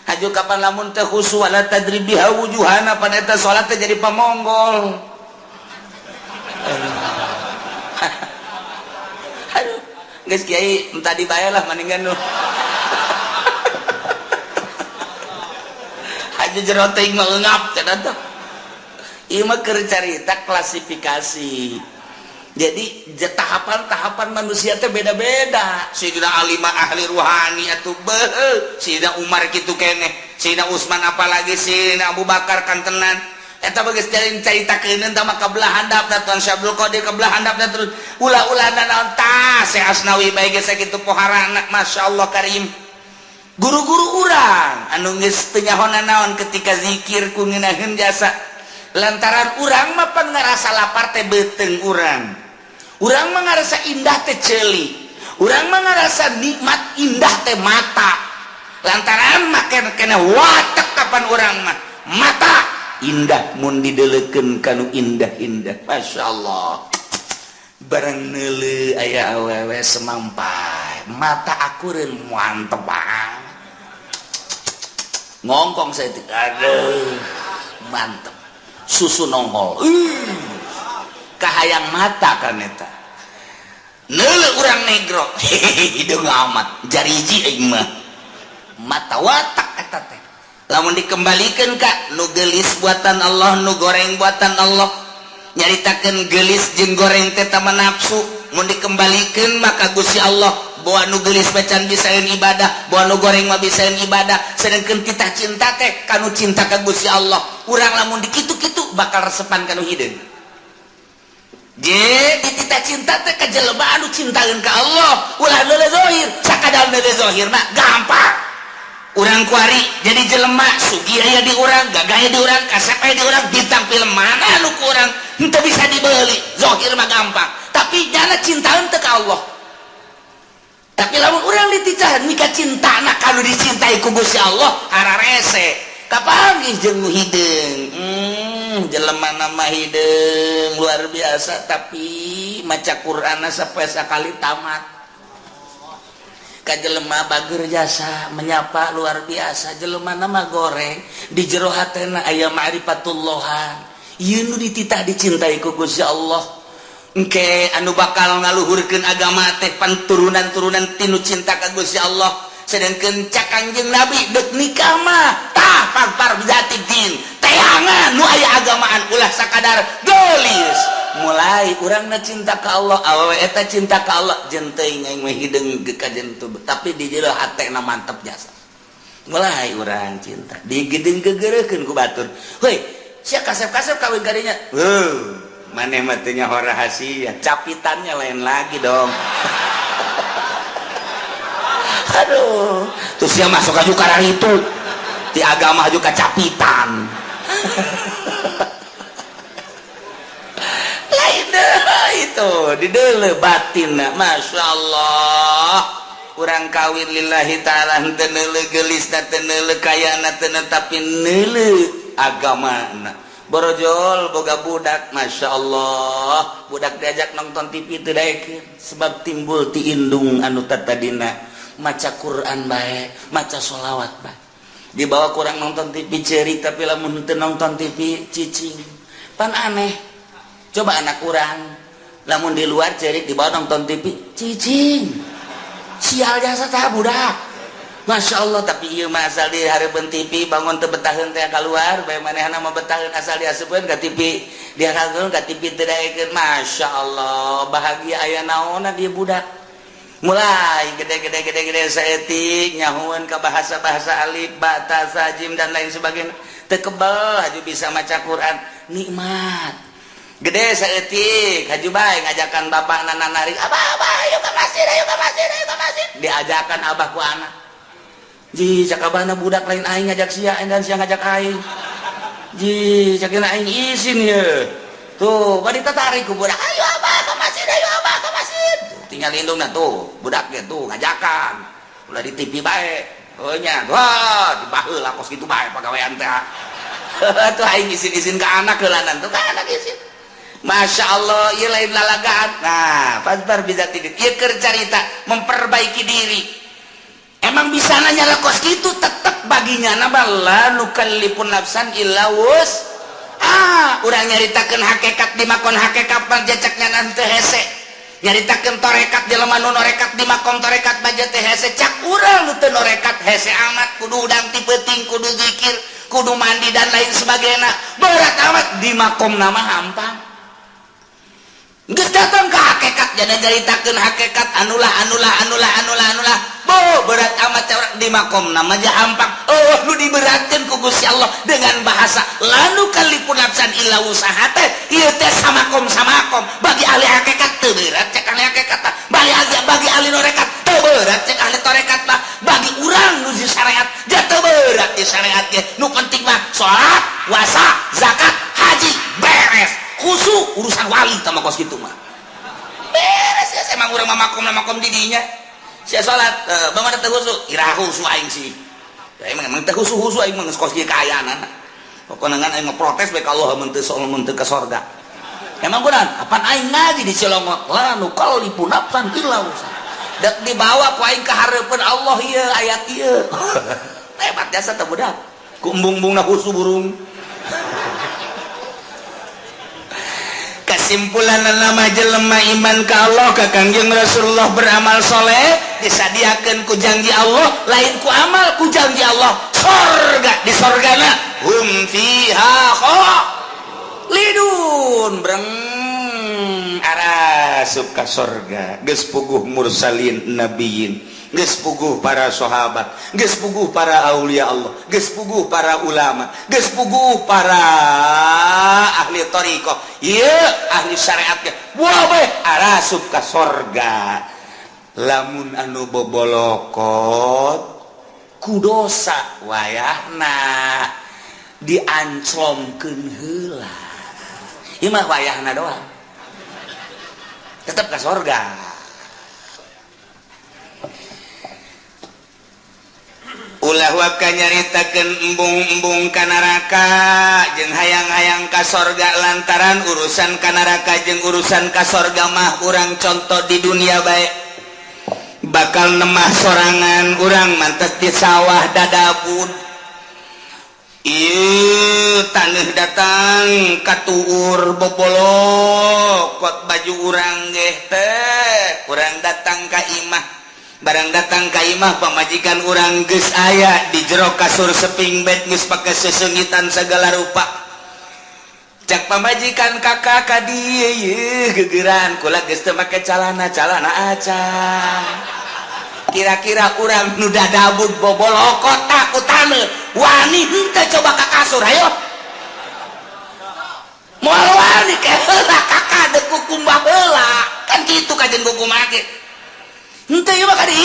haju kapan lamun teh khusyuk wala tadrib biha wujuhana pan eta salat teh jadi pamonggol aduh geus kiai entah dibayar lah mendingan nu Haju jero teuing mah eungap cenah teh. Ieu mah keur carita klasifikasi. Jadi tahapan-tahapan manusia teh beda-beda. Sayyidina Ali mah ahli ruhani atuh, beuh. Sayyidina Umar kitu keneh, Sayyidina Utsman apalagi, Sayyidina Abu Bakar kantenan. Eta geus caritakeun tah mah kabelah handapna Tuan Syekh Abdul Qadir, kabelah handapna terus ulah-ulah naon tah Syekh Asnawi bae geus sakitu poharana. Masyaallah karim, guru-guru urang anu geus teu nyaho naon ketika zikir ku ngeunaheun jasa, lantaran urang mah pan ngarasa lapar teh beuteung urang, urang mah ngarasa indah teh ceuli, urang mah ngarasa nikmat indah teh mata, lantaran make kena watek kapan urang mah mata indah mun didelekeun kanu indah-indah. Masya Allah, bareng neuleu aya awewe semampai, mata akureun, mantep banget, ngongkong saya, aduh mantep, susu nongol, kahayang mata kan eta. Neuleu urang negro, hideung amat, jariji aing mah, mata watak eta teh. Lamun dikembalikan ka nu gelis buatan Allah, nu goreng buatan Allah, nyaritakeun gelis jeung goreng teh tama nafsu. Mun dikembalikan maka Gusti Allah, bahwa nu gelis macan bisaeun ibadah, bahwa nu goreng mah bisaeun ibadah, sedangkan kita cinta teh kanu cinta ka Gusti Allah. Urang lamun dikitu-kitu bakal resepan kanu hideung. Jadi kita cinta teh ka jelema anu cintaeun ka Allah, ulah neuleu zahir. Sakadar neuleu zahir mah gampang. Urang kuari jadi jelema sugih aya di urang, gagah aya di urang, kasep aya di urang, bintang film mana nu ku urang henteu bisa dibeli. Zahir mah gampang, tapi nyana cintaeun teu ka Allah. Tapi lamun urang dititah nikah cintana kalau dicintai ku Gusti Allah, hararese kapanggih jeung nu hideung. Jelema nama hideung luar biasa, tapi maca Qur'an sapoe sakali tamat. Ka jelema bager jasa menyapa luar biasa, jelema nama goreng, di jero hatena aya ma'rifatullahan. Ieu nu dititah dicintai ku Gusti Allah, engke anu bakal ngaluhurkeun agama teh pan turunan-turunan tinu cinta ka Gusti Allah. Sedangkan cak Kanjeng Nabi, dek nikah mah tah fadzfar bizatid din, teangan nu aya agamaan, ulah sakadar gelis. Mulai urang na cinta ka Allah, awewe eta cinta ka Allah, jeung teuing aing mah hideung kajen tuh, tapi di jero hatena mantep jasa. Mulai urang cinta digedeng gegereukeun ku batur, "Heuy sia, kasep-kasep kawin kadinya." Heuh, maneh mah teu nyaho rahasia capitannya lain lagi dong. Aduh, terus dia masuk aja karena itu di agama juga capitan lain deh itu di dele batin. Masya Allah, urang kawin lillahi ta'ala, henteu neuleu geulis, teu neuleu kayana, teu tapi neuleu agama. Borojol boga budak, Masya Allah, budak diajak nonton TV teu daekeun, sebab timbul ti indung anu tatadina maca Quran bae, maca sholawat bae. Dibawa kurang nonton TV cerik, tapi lamun teu nonton TV cicing. Pan aneh coba, anak kurang lamun di luar cerik, dibawa nonton TV cicing. Sial jasa tah budak. Masya Allah, tapi ieu mah asal di hareupeun TV bangun teu betaheun teh keluar bae. Manehna mah betaheun asal diasupkeun ka TV, diarahkeun ka TV teu daekeun. Masya Allah, bahagia aya naonna dia budak. Mulai gede-gede gede-gede saeutik nyahueun ka bahasa-bahasa alif ba ta sa jim dan lain sebagainya, teu kebel haju bisa maca Quran, nikmat. Gede saeutik haju bae ngajakan bapak nana narik, "Abah, abah, ayo ke masjid, ayo ke masjid, ayo ke masjid." Diajakan abah ku anak. "Ji," cak abahna, "budak lain aing ngajak sia dan sia ngajak aing." "Ji," cak aing, "isin ye." Tuh bari tarik ku budak, "Ayo abah ke masjid, ayo abah ke masjid." Tinggal indungna tuh, budaknya tuh ngajakan, ulah di TV bae. Oh nya, wah, dibaheula kos kitu bae pagawean teh. Tuh aing isin-isin ke anak heulanan, tuh ka anak isin. Masya Allah, ieu lain lalagaan. Nah, fadzfar bizatid, ieu keur carita memperbaiki diri. Emang bisa nanya lah kos gitu, tetep baginya nama la nukallifun nafsan illa wus ah. Urang nyaritakeun hakikat di makon hakikat jacaknya nanti hese, nyaritakeun torekat jelema nu norekat di makom torekat baja teh hese. Cak urang nu teu norekat hese amat, kudu udang ti peuting, kudu zikir. kudu mandi dan lain sebagainya. Berat amat di makom nama hampang. Geus datang ke hakikat, jadi nyaritakeun hakikat anulah anulah anulah anulah anulah. Bo, berat amat di makom nama aja hampang. Oh, lu diberatkeun ku Gusti Allah dengan bahasa la nukallifu nafsan illa wus'aha teh. Ieu teh samakom samakom bagi ahli hakikat teu berat cek ahli hakikat, bagi ahli tarekat teu berat cek ahli tarekat mah, bagi urang nu di syariat ja teu berat di syariat ge. Nu penting mah salat, puasa, zakat, haji, beres. Khusyuk urusan wali tama kos kitu mah beres ya. Emang urang mah makom makom di dinya sia salat bagaimana teu khusyuk, iraha khusyuk aing sih ya. Emang emang teu khusyuk khusyuk aing mah geus kos kieu kaayaan. Pokokna ngan aing protes bae ka Allah mun teu mun teu ka sorga. Emang kunaon? Apan aing ngaji di Cilongok, la nukallifu nafsan illa wus'aha. Dek dibawa ku aing ka hareupeun Allah ieu ayat ieu. Hebat jasa teh budak ku embung-embungna khusyuk burung. Kesimpulan nama jelema iman ka Allah, ka Kangjeng Rasulullah, beramal soleh, disadiakeun ku janji Allah, lain ku amal, ku janji Allah sorga. Di sorgana hum fiha khalidun, breng arasup ka sorga. Geus puguh mursalin, nabiyin, geus puguh para sahabat, geus puguh para aulia Allah, geus puguh para ulama, geus puguh para ahli thariqah, ieu ahli syariat ge bae arasup ka sorga. Lamun anu bobolokot ku dosa, wayahna dianclomkeun heula. Ieu mah wayahna doang, tetep ka sorga. Ulah waka nyaritakeun embung-embung ka neraka jeung hayang-hayang ka sorga, lantaran urusan ka neraka jeung urusan ka sorga mah urang contoh di dunia bae. Bakal nemah sorangan urang mantes di sawah dadabud. Ieu taneuh datang katuur bobolokot baju urang geh teh. Urang datang ka imah, barang datang ka imah pamajikan urang geus aya di jero kasur seping bed, geus pake sesengitan segala rupa. Cak pamajikan, "Kakak ka dieu yeuh gegeran kula geus teu make calana, calana acan." Kira-kira urang nu dadabud bobolokot ku taneuh wani henteu coba ka kasur? Hayo, moal wani. Ke heula kakak deuk kukumbah heula, kan kitu kajen buku make. Henteu ieu mah kadi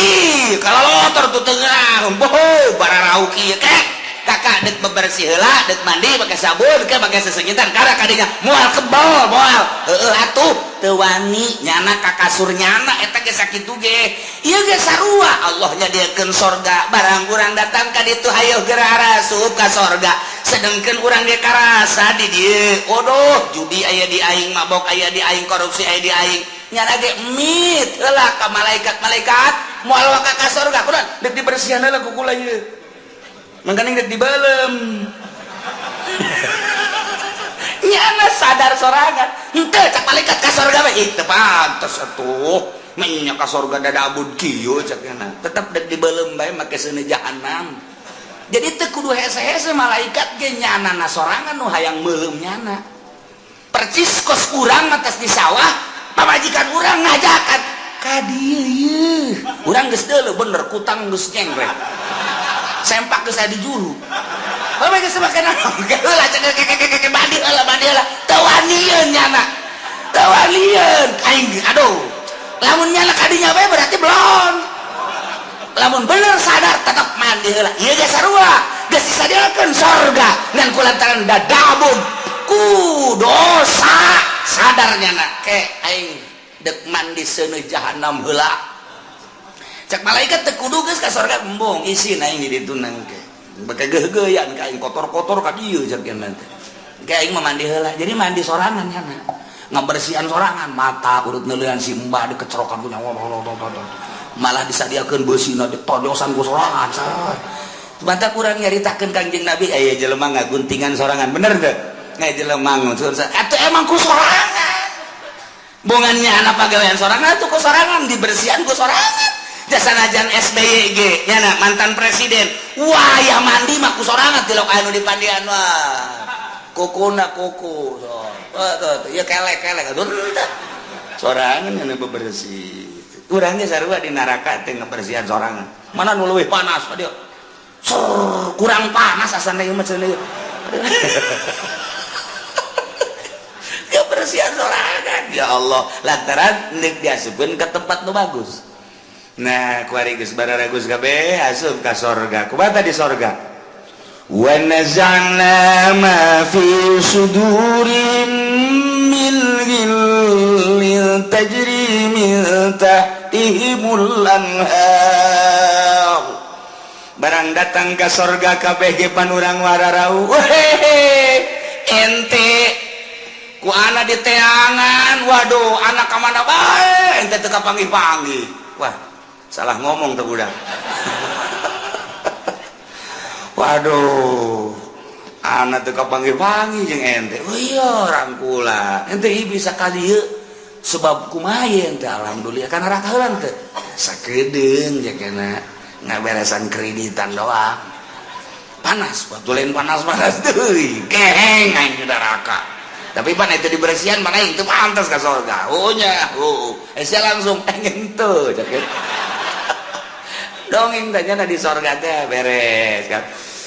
kalau lotor tuh tengah boho bararau kieu. Kek kakak dek bebersih heula, dek mandi pakai sabun ke pakai sesengitan kara kadinya, moal kebal, moal heueuh atuh teu wani nyana ka kasur nyana eta ge. Sakitu ge ieu ge sarua, Allah nyadiakeun sorga. Barang urang datang ka ditu, hayo geura arasup ka sorga, sedengkeun urang ge karasa di dieu, odoh, judi aya di aing, mabok aya di aing, korupsi aya di aing. Nyana ge mit heula ka malaikat, "Malaikat, moal waka ka sorga." "Kunaon?" "Dek dibersihan heula ku kula ieu, mangkaning dek dibeuleum." Nyana sadar sorangan henteu. Cak malaikat, "Ka sorga bae." "Ih, teu pantes atuh menya ka sorga dadabud kieu," cak nyana. "Tetep dek dibeuleum bae make seuneu jahanam." Jadi teu kudu hese-hese malaikat ge, nyana na sorangan nu hayang meuleum nyana. Percis kos urang atas di sawah, pamajikan urang ngajakan ka dieu ieu, urang geus deuleu bener kutang geus nyengkrek, sempak geus aya di juru. Bae geus make naon heula, cek keke mandi heula, mandi heula. Teu wanieun nyana, teu wanieun aing. Aduh, lamun nyana kadinya bae berarti belum. Lamun bener sadar, tetap mandi heula. Ieu ge sarua, geus disadiakeun sorga, ngan kulantaran dadabun ku dosa, sadar nyana, "Ke aing dek mandi seuneu jahanam heula." Cek malaikat, "Teu kudu, geus ka sorga." "Embung, isin aing di ditu nang ke beke geugeuyan ka aing, kotor-kotor ka dieu," cek nyana teh. "Ke aing mah mandi heula." Jadi mandi sorangan nyana, ngabersihan sorangan, mata urut neuleuan si mbah dikecerokan ku nyawa, malah disadiakeun beusina ditojosan ku sorangan. Mata kurang nyaritakeun Kangjeng Nabi aya jelema ngaguntingan sorangan, bener teu? Aya jelema atuh emang ku sorangan, bongannya anak pagawean sorangan tuh, ku sorangan dibersihan ku sorangan. Jasanajan SBY ge nyana mantan presiden, wah ya mandi mah ku sorangan, tilok anu dipandian, wah kukuna kuku so. Oh, tuh, tuh. Ya kelek kelek aduh sorangan anu bebersih. Urang ge sarua di neraka teh ngebersihan sorangan. Mana nu leuwih panas dia? Sur, kurang panas asana ieu mah cenah. Kebersihan sorangan ya Allah, lantaran nek diasupkeun ke tempat nu bagus. Nah, kuari geus bararagus kabeh asup ka sorga. Kumaha di sorga? Wa naza'na ma fi sudurim min ghillin tajri min tahtihimul anhar. Barang datang ka sorga kabeh ge panurang wararau. Wehehe, ente ku ana di teangan, waduh anak ka mana bae ente teu kapanggih-panggih. Wah, salah ngomong tuh budak. Waduh, anak teu kapanggih-panggih jeung ente. Oh iya, rangkula ente ieu bisa ka dieu sebab kumaha ente? Alhamdulillah kana neraka heula teu sakedeung jeung kana ngaberesan kreditan doang. Panas batu lain, panas-panas deui keheng aing di neraka. Tapi pan itu dibersihan mana itu pantas ke surga. Oh nya, oh eh sia langsung pengen tuh cek dongeng tanya di surga teh beres kan.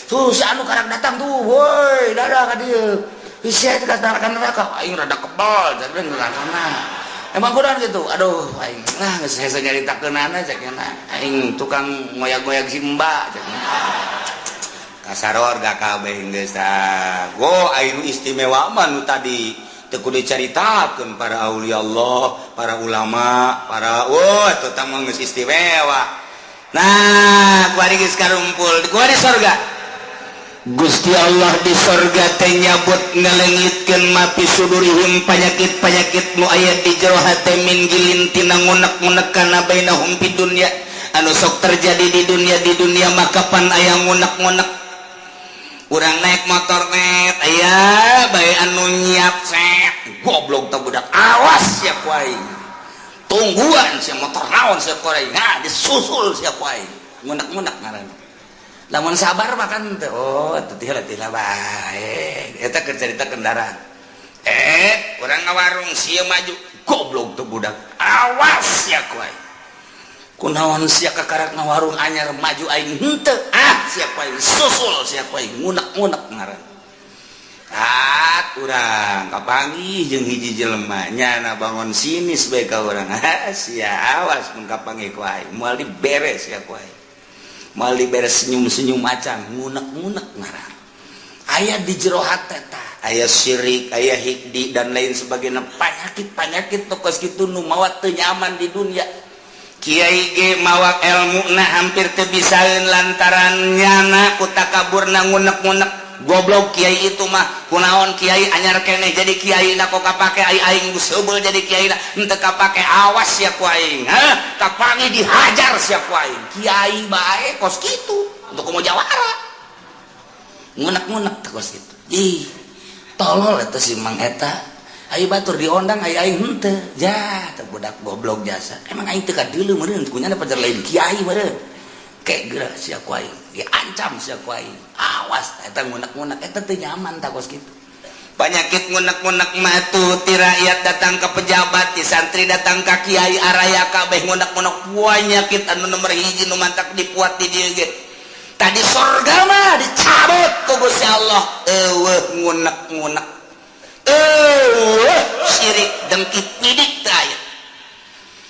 Tuh si anu karang datang tuh, woi dadah ka dieu. Sia teh ka neraka aing rada kebal jadi neraka. Emang kurang gitu, aduh aing lah geus hese nyaritakeunana cek aing tukang ngoyak-ngoyak si mbak cek. Kasaror gak kabeh geus tah. Go aing istimewa mah nu tadi teu kudu dicaritakeun para aulia Allah, para ulama, para wah eta tah mah geus istimewa. Nah, kuari geus karumpul, kuari sorga. Gusti Allah di sorga teh nyabut ngalengitkeun ma fi sudurihim panyakit-panyakit nu aya di jero hate min ghillin tina ngunek-ngunek kana bainahum fid dunya anu sok terjadi di dunia. Di dunia maka pan aya ngunek-ngunek. Urang naik motor net aya bae anu nyiap set, goblok teh budak, awas sia ku aing, tungguan sia motor naon sia ku aing. Nah, disusul sia ku aing, ngunek-ngunek ngaranna. Lamun sabar mah kan teh, oh teu tila bae eta keur carita kendaraan. Urang ngawarung sia maju, goblok teh budak, awas sia ku aing, kunaon sia kakarak ngawarung anyar maju aing henteu, ah sia ku aing, susul sia ku aing, ngunek-ngunek ngaran. Tat urang kapanggih jeung hiji jelema nyana bangun sinis bae ka urang, ah sia awas mun kapanggih ku aing moal diberes sia ku aing, moal diberes senyum-senyum macan, ngunek-ngunek ngaran. Aya di jero hate tah aya syirik, aya hikdi dan lain sebagainya, panyakit-panyakit tokos kitu nu mawa teu nyaman di dunia. Kiai ge mawa ilmu na hampir teu bisaeun lantaran nyana ku takaburna ngunek-ngunek, goblok kiai itu mah, kunaon kiai anyar keneh jadi kiai na kok kapake, ai aing geus jadi kiai na henteu kapake, awas sia ku aing, hah kapanggih dihajar sia ku aing. Kiai bae kos kitu untuk komo jawara ngunek-ngunek teh kos kitu. Ih tolol eta si Mang eta. Ayo batur diondang ayo aing henteu ja teh budak goblok jasa emang aing teu kadeuleu meureun kunyana pajar lain kiai meureun kek geura sia ku aing diancam sia ku aing, awas eta ngunek-ngunek eta teu nyaman tah kos kitu. Penyakit ngunek-ngunek mah tuh ti rakyat datang ke pejabat, ti santri datang ka kiai, araya kabeh ngunek-ngunek. Penyakit anu nomor hiji nu mantak dipuat di dieu ge tadi sorga mah dicabut ku Gusti Allah eueuh ngunek-ngunek, eueuh syirik dengki pidik teu aya.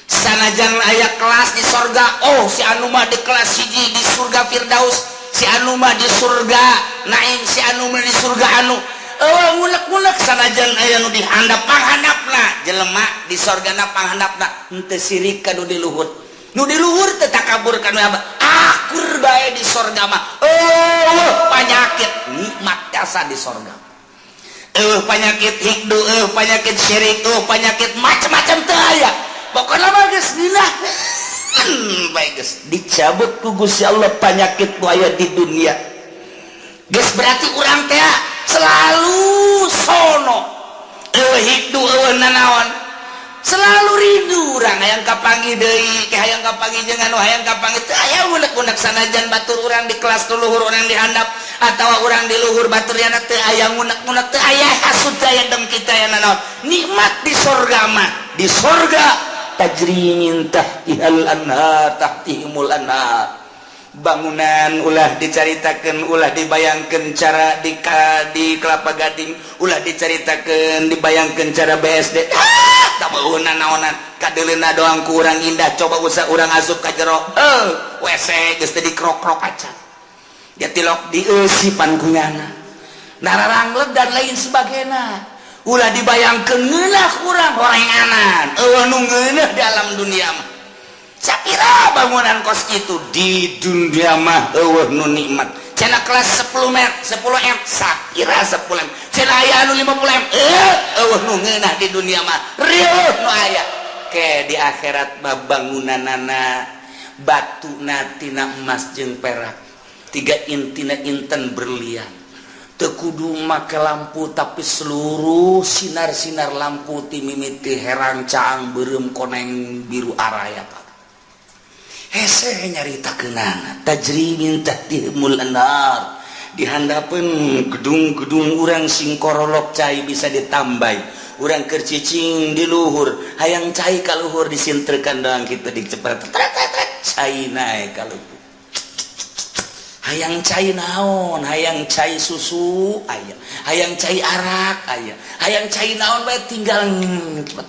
Sanajan aya kelas di sorga, oh si anu mah di kelas hiji di surga Firdaus, si anu mah di surga Naim, si anu mah di surga anu eueuh ngunek-ngunek. Sanajan aya nu dihandap panghandapna jelema di sorgana panghandapna henteu sirik ka nu di luhur, nu di luhur teu takabur ka nu akur bae di sorga mah. Eueuh panyakit, nikmat jasa di sorga. Eueuh panyakit hikdu, eueuh panyakit syirik, eueuh penyakit macam-macam teu aya. Pokokna mah geus nginah bae geus dicabut ku Gusti Allah panyakit nu aya di dunia. Geus berarti urang teh selalu sono, eueuh hikdu, eueuh nanaon, selalu rindu urang. Hayang kapanggih deui ke, hayang kapanggih jeung anu hayang kapanggih. Teu aya unek-unek, sanajan batur urang di kelas nu luhur, urang di handap atawa urang di luhur batur yana, teu aya ngunek-ngunek, teu aya hasud, aya dengki, teu aya nanaon. Nikmat di sorga mah. Di sorga tajri min tahtihal anhar, tahtihimul anhar. Bangunan ulah dicaritakan, ulah dibayangkan cara di Kelapa Gading, ulah dicaritakan, dibayangkan cara BSD. Ah, tak naonan, kadeleuna doang kurang indah. Coba usah urang asup ka jero, eh, WC geus teu dikrok-krok acan dia, tilok dieusipan ku nyana, nararangleg dan lain sebagainya. Ulah dibayangkan ngeunah urang horenganan, eueuh nu ngeunah di alam dunia mah. Sapira bangunan kos itu di dunia mah eueuh nu nikmat. Cenah kelas 10 m, 10 m, sapira 10 m, cenah aya anu 50 m, eh, eueuh nu ngeunah di dunia mah, rieuh nu aya. Ke di akhirat mah bangunanana batuna tina emas jeung perak, tiga intina inten berlian. Teu kudu make lampu, tapi seluruh sinar-sinar lampu ti mimiti herang, caang, beureum, koneng, biru, araya, Pak. Hese nyaritakeunana. Tajri min tahtihimul anhar. Di handapeun gedung-gedung urang sing korolok, cai bisa ditambah. Urang keur cicing di luhur, hayang cai ka luhur, disintrekan doang kitu, dicepret, cai naik ka luhur. Hayang cai naon, hayang cai susu aya, hayang cai arak aya, hayang cai naon bae, tinggal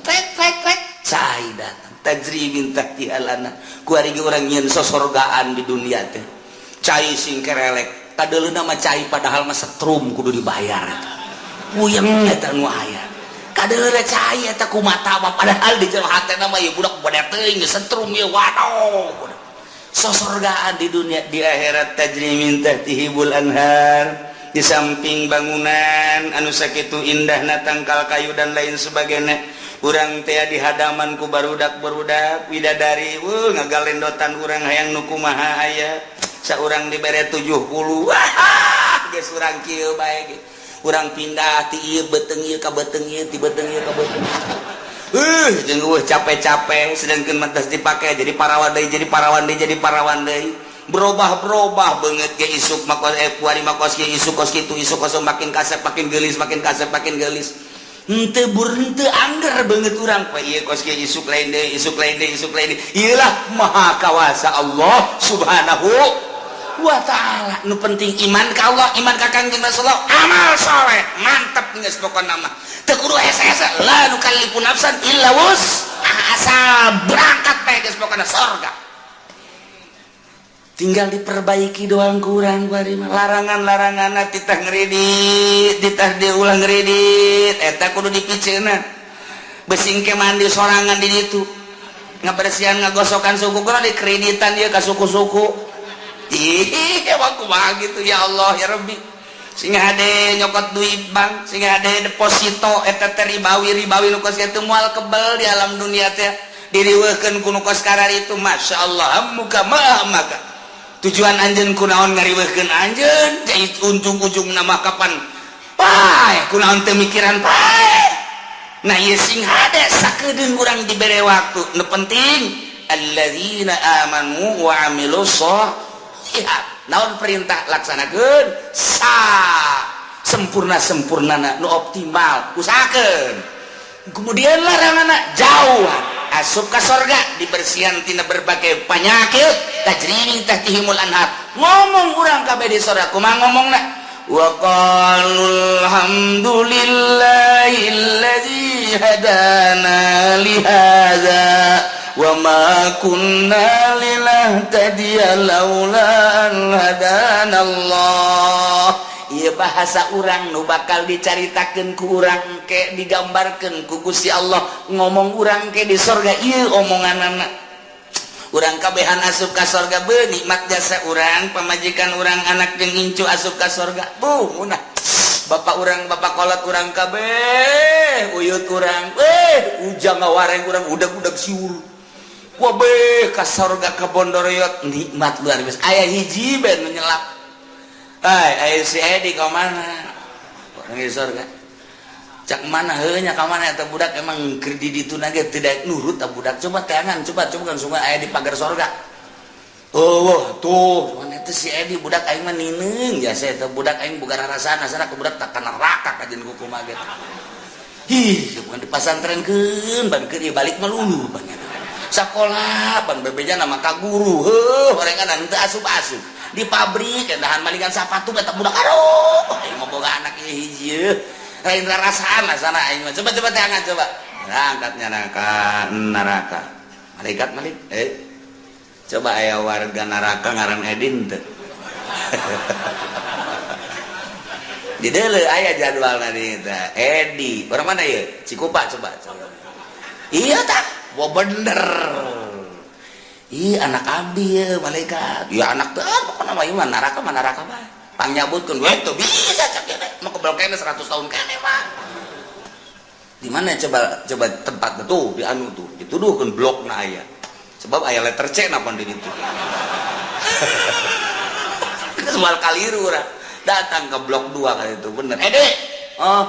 tek tek tek, cai datang. Tajri min tahtihal anhar. Kuari ge urang nyieun sosorgaan di dunia teh, cai sing kerelek, kadeuleuna mah cai, padahal mah setrum kudu dibayar. Puyeng eta nu aya. Kadeuleuna cai eta ku mata mah, padahal di jero hatena mah ieu budak bade teuing setrum ieu. Waduh, sosorgaan di dunia. Di akhirat tajri min tahtihimul anhar. Di samping bangunan anu sakitu indahna, tangkal kayu dan lain sebagainya, urang teh di hadaman ku barudak barudak widadari, ngagalendotan urang, hayang nu kumaha aya. Saurang dibere 70, wah, geus urang kieu bae ge. Urang pindah ti ieu beuteung ieu ka beuteung ieu, ti beuteung ieu ka beuteung jeung capek-capek, sedangkan matas dipakai jadi parawan deui, jadi parawan deui, jadi parawan deui, berubah-berubah banget ke. Isuk makos, eh, kuari makos kieu, isuk kos kitu, isuk kos, makin kasep makin geulis, makin kasep makin geulis, henteu bur henteu angger banget urang. Pa ieu kos kieu, isuk lain deui, isuk lain deui, isuk lain deui. Ieu lah maha kawasa Allah Subhanahu wa Ta'ala. Nu penting iman ka Allah, iman ka Kangjeng Rasulullah, amal soleh, mantap geus pokona mah. Teu kudu hese-hese, la nukallifu nafsan illa wus'aha. Asal berangkat bae geus pokona sorga. Tinggal diperbaiki doang kurang bari mah. Larangan-larangan titah ngredit, titah diulang ngredit, eta kudu dipiceuna. Besing ke mandi sorangan di ditu, ngabersihan, ngagosokan suku kudu dikreditan ieu ka suku-suku. Ih, emang kumaha gitu? Ya Allah, ya Rabbi. Sing hade nyokot duit bank, sing hade deposito, eta teh ribawi. Ribawi nu kos kitu moal kebel di alam dunia teh, diriweuhkeun ku nu kos itu. Masya Allah, muka mah maka tujuan anjeun kunaon ngariweuhkeun anjeun? Jadi ujung-ujung nama kapan pae? Kunaon teu mikiran pae? Nah, ieu sing hade sakedeung urang dibere waktu. Nu penting alladzina amanu wa amilus sholihat. Naon perintah, laksanakeun sa sempurna sempurnana, nu optimal usahakeun. Kemudian larangan jauh, asup ka sorga, dibersihan tina berbagai penyakit. Tajri min tahtihimul anhar. Ngomong urang kabeh di sorga kumaha ngomongna? Wa qalu alhamdulillahilladzi hadana li hadza wa ma kunna linahtadiya laula an hadana Allah. Ieu bahasa urang nu bakal dicaritakeun ku urang ke, digambarkeun ku Gusti Allah. Ngomong urang ke di sorga ieu omonganana. Urang kabehan asup ka sorga, be nikmat jasa urang, pamajikan urang, anak jeung incu asup ka sorga. Bu munah bapak urang, bapak kolot urang kabeh, uyut urang, eh, ujang ngawareng urang, udag-udag siur wabe ka sorga, ka Bondoroyot, nikmat luar biasa. Aya hiji ben menyelap. Ay, ay, si Edi ka mana? Orang di sorga. Cak mana heuh nya ka mana eta budak emang keur di ditu na ge tidak nurut ta budak. Coba teangan, coba coba kan sungai aya di pagar sorga. Oh, tuh, mana itu si Edi budak aing mah nineung jasa eta budak aing boga rarasaan asana ku budak tak ka neraka kajeun kumaha ge. Ih, bukan dipasantrenkeun ban keur ieu balik mah lulu ban eta. Sakola ban bebeja nama ka guru, heuh horengan teu asup-asup. Di pabrik dahan malingan sapatu eta budak aduh, aing mah boga anak ieu hiji yeuh. Lain rarasaan asana aing mah. Coba coba teangan coba. Berangkatnya neraka neraka. Malaikat malik coba aya warga neraka ngaran Edin teu. Di deuleu aya jadwalna di teh. Edi, orang mana ieu? Cikupa coba. Coba. Iya tah, wah bener. Ih anak abdi ye malaikat. Ya anak teh pokona mah ieu mah neraka mah neraka bae. Pangnyabutkeun we teu bisa cak ieu teh. Mah kebel keneh 100 tahun keneh mah. Di mana coba coba tempat tuh di anu tuh dituduhkeun blokna aya. Sebab aya letter C napa di ditu. Soal kaliru urang. Datang ke blok 2 kali itu bener. Dek. Oh.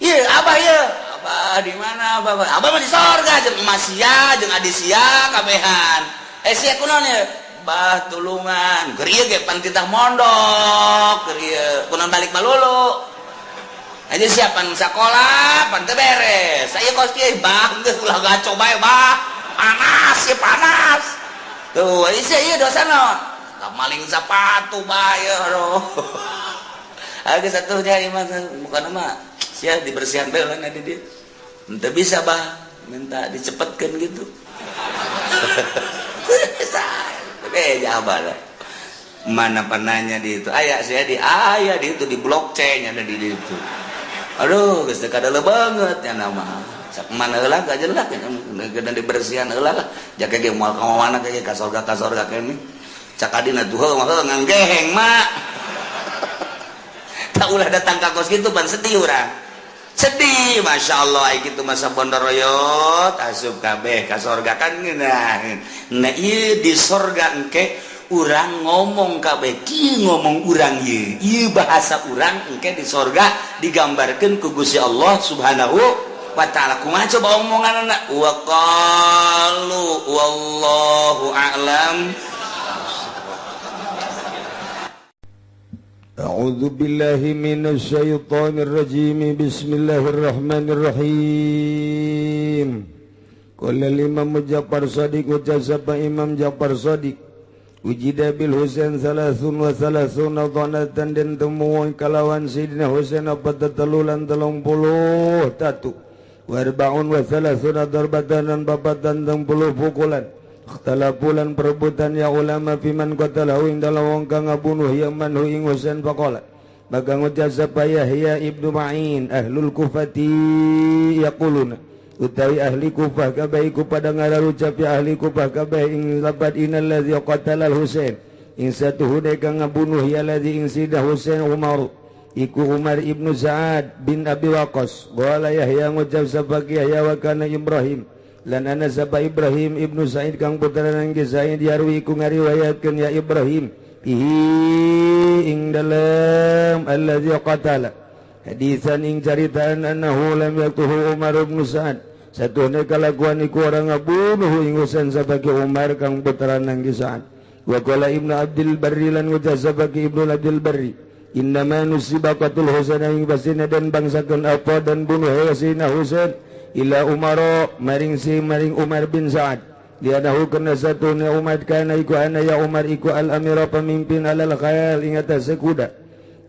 Iya, abah ieu. Abah di mana abah? Abah mah di sorga jeung emas sia jeung adi sia kabehan. Sia kunaon ieu? Bah tulungan. Keur ieu ge pan titah mondok, keur ieu kunaon balik malulu. Aja siapan sakola pan teu beres. Saya kos kieu bah geus ulah gaco bae bah. Panas ya panas. Tuh, sia ieu dosa naon? Maling sepatu bae aduh. Agak satunya ieu mah bukan mah sia dibersihan bae lah di dia. Henteu bisa bah minta dicepetkeun gitu. Abah lah. Mana penanya di itu aya sia di aya di itu di blok C nya ada di itu. Aduh geus teu kadeuleung banget nya nama. Sak mana heula gak jelas nya dibersihan heula lah. Jake ge moal ka mana ge ka sorga keneh. Cak adina tuh heuh mah nganggeheng mak. Tak ulah datang ka kos kitu pan sedih urang. Sedih Masya Allah ai kitu masa bondoroyot asup kabeh ka sorga kan ngeunah. Nah ieu di sorga engke urang ngomong kabeh kieu ngomong urang ieu. Ieu bahasa urang engke di sorga digambarkeun ku Gusti Allah Subhanahu wa ta'ala. Kumaha coba omonganna? Wa qalu wallahu a'lam. A'udzu billahi minasyaitonir rajim. Bismillahirrahmanirrahim. Qala al-Imam Ja'far Shadiq wa jazaba Imam Ja'far Shadiq wujida bil Husain 33 dhanatan den temu kalawan Sidina Husain apa telulan 31 warbaun wa thalathuna darbatan dan babatan 30 pukulan. Ikhtalafulan perebutan ya ulama fiman qatalahu ing dalam wong kang ngabunuh ya man hu ing Husain faqala maka ngucap sapa Yahya ibnu Ma'in ahlul Kufati yaquluna utawi ahli Kufah kabeh iku padha ngararucap ya ahli Kufah kabeh ing labat innal ladzi qatala al Husain ing satuhune kang ngabunuh ya ladzi ing Sidina Husain Umar iku Umar ibnu Sa'ad bin Abi Waqqas. Qala Yahya ngucap sapa Yahya wa kana Ibrahim lan ana sapa Ibrahim ibnu Sa'id kang putrana ki Sa'id yarwi ku ngariwayatkeun ya Ibrahim ihi ing dalam allazi qatala hadisan ing caritaan annahu lam yaqtuhu Umar ibnu Sa'ad satuhne kalakuan iku orang ngabunuh ing Husain sabagi Umar kang putrana ki Sa'ad. Wa qala Ibnu Abdul Barri lan ngucap sabagi Ibnu Abdul Barri innama nusiba qatul Husain ing basina dan bangsakeun apa dan bunuh Sayyidina Husain ila Umaro maring si maring Umar bin Sa'ad lianahu kana satuna Umar kana iku ana ya Umar iku al amira pemimpin alal khayal ing atase kuda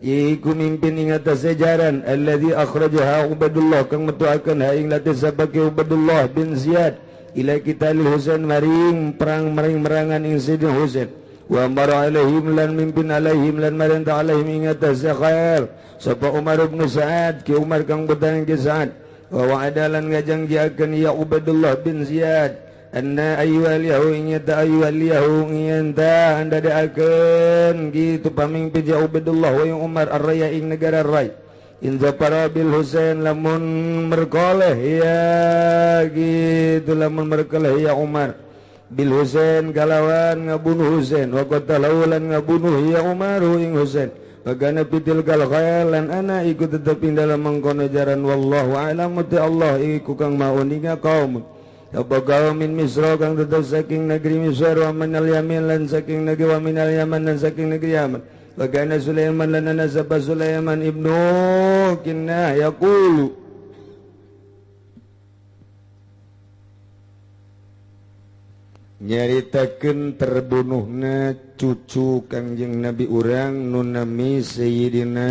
iku mimpin ing atase jaran alladzi akhrajaha Ubaidullah kang metuakeun ha ing lati sabake Ubaidullah bin Ziyad ila qitalil Husain maring perang maring merangan ing Sayyidina Husain wa amara alaihim lan mimpin alaihim lan marenta alaihim ing atase khayal sapa Umar bin Sa'ad ki Umar kang putrane ki Sa'ad wa wa'adalan ngajangjiakeun ya Ubaidullah bin Ziyad anna ayyuhal ingata ayyuhal ingata anda daakeun gitu pamimpin ya Ubaidullah wa Umar ar-raya ing negara Rai in zafara bil Husain lamun merkoleh ya gitu lamun merkoleh ya Umar bil Husain kalawan ngabunuh Husain wa qatalahu lan ngabunuh ya Umar ing Husain. Bagana pitil kal khayalan ana iku tetep ing dalam mengkono jaran wallahu a'lam ta Allah iku kang mauninga kaum apa kaum min Misra kang tetep saking negeri Misra wa minal yamin lan saking negeri wa minal Yaman lan saking negeri Yaman. Bagana Sulaiman lan ana sapa Sulaiman ibnu Kinnah yaqulu nyaritakeun terbunuhna cucu Kangjeng Nabi urang nu nami Sayyidina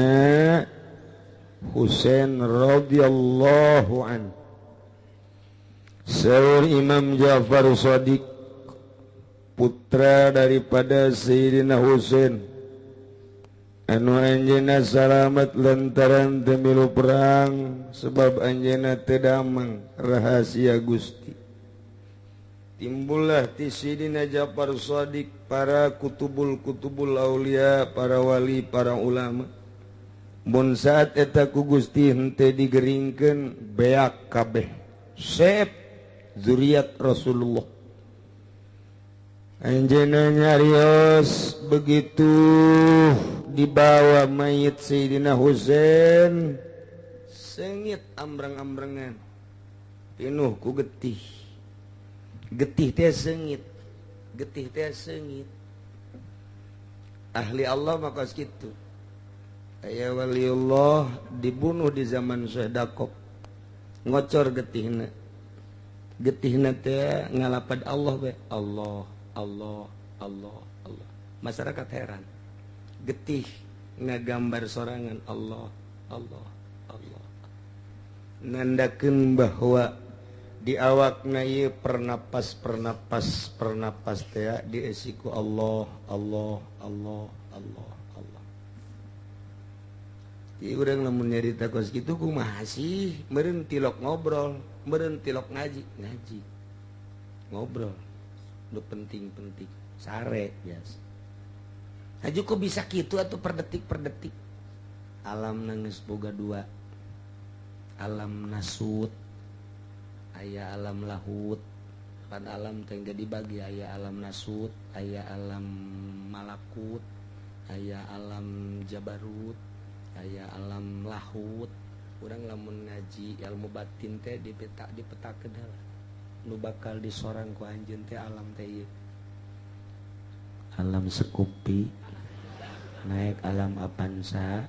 Husain radhiyallahu an. Saur Imam Ja'far Shadiq putra daripada Sayyidina Husain anu anjeunna salamet lantaran teu milu perang sebab anjeunna teu damang rahasia Gusti. Timbullah ti Sayyidina Ja'far Shadiq para kutubul-kutubul aulia, para wali, para ulama. Mun saat eta ku Gusti henteu digeringkeun beak kabeh. Sep zuriat Rasulullah. Anjeunna nyarios begitu dibawa mayit Sayyidina Husain sengit ambrang-ambrangan pinuh ku getih. Getih teh sengit, getih teh sengit. Ahli Allah maka kitu. Aya waliullah dibunuh di zaman Syekh Dakok. Ngocor getihna. Getihna teh ngalapad Allah we. Allah, Allah, Allah, Allah. Masyarakat heran. Getih ngagambar sorangan Allah, Allah, Allah. Nandakeun bahwa di awakna ieu pernapas pernapas pernapas teh diesiku Allah Allah Allah Allah Allah. Ieu urang lamun nyarita kos kitu kumaha sih? Meureun tilok ngobrol, meureun tilok ngaji, ngaji. Ngobrol. Nu penting-penting, sare biasa. Haju kok bisa kitu atuh per detik per detik. Alam geus boga dua. Alam nasut, aya alam lahut. Pan alam teh dibagi aya alam nasut, aya alam malakut, aya alam jabarut, aya alam lahut. Urang lamun ngaji ilmu batin teh dipetak dipetakeun heula. Nu bakal disorang ku anjeun teh alam teh ieu. Alam sekupi, naik alam apansa.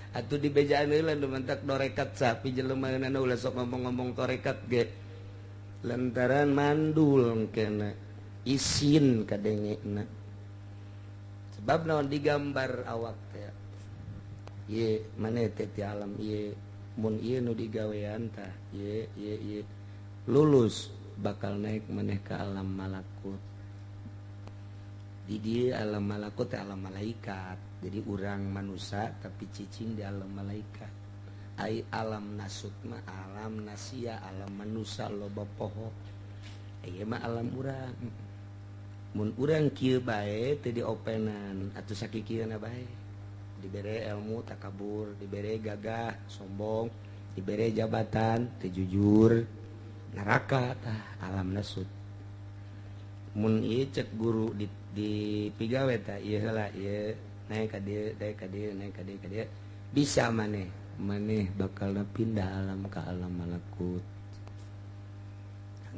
Atuh di bejaan heula nu mentak dorekat sapi jelema anu ulah sok ngomong-ngomong torekat ge. Lantaran mandul kena isin kadengena. Sebab naon digambar awak teh. Ye maneh teh ti alam ieu mun ieu nu digawean tah ye ye ye lulus bakal naik maneh ka alam malakut. Di dieu alam malakut teh alam malaikat. Jadi urang manusia tapi cicing di alam malaikat. Ai alam nasut mah alam nasia, alam manusia loba poho. Ieu mah alam urang. Mun urang kieu bae teu diopenan atuh sakikieuna bae. Dibere ilmu takabur, dibere gagah sombong, dibere jabatan teu jujur, neraka tah alam nasut. Mun ieu cek guru di pigawe tah ieu heula ieu naik ka dieu, naik ka dieu, naik ka dieu, ka dieu. Bisa maneh, maneh bakal pindah alam ka alam malakut.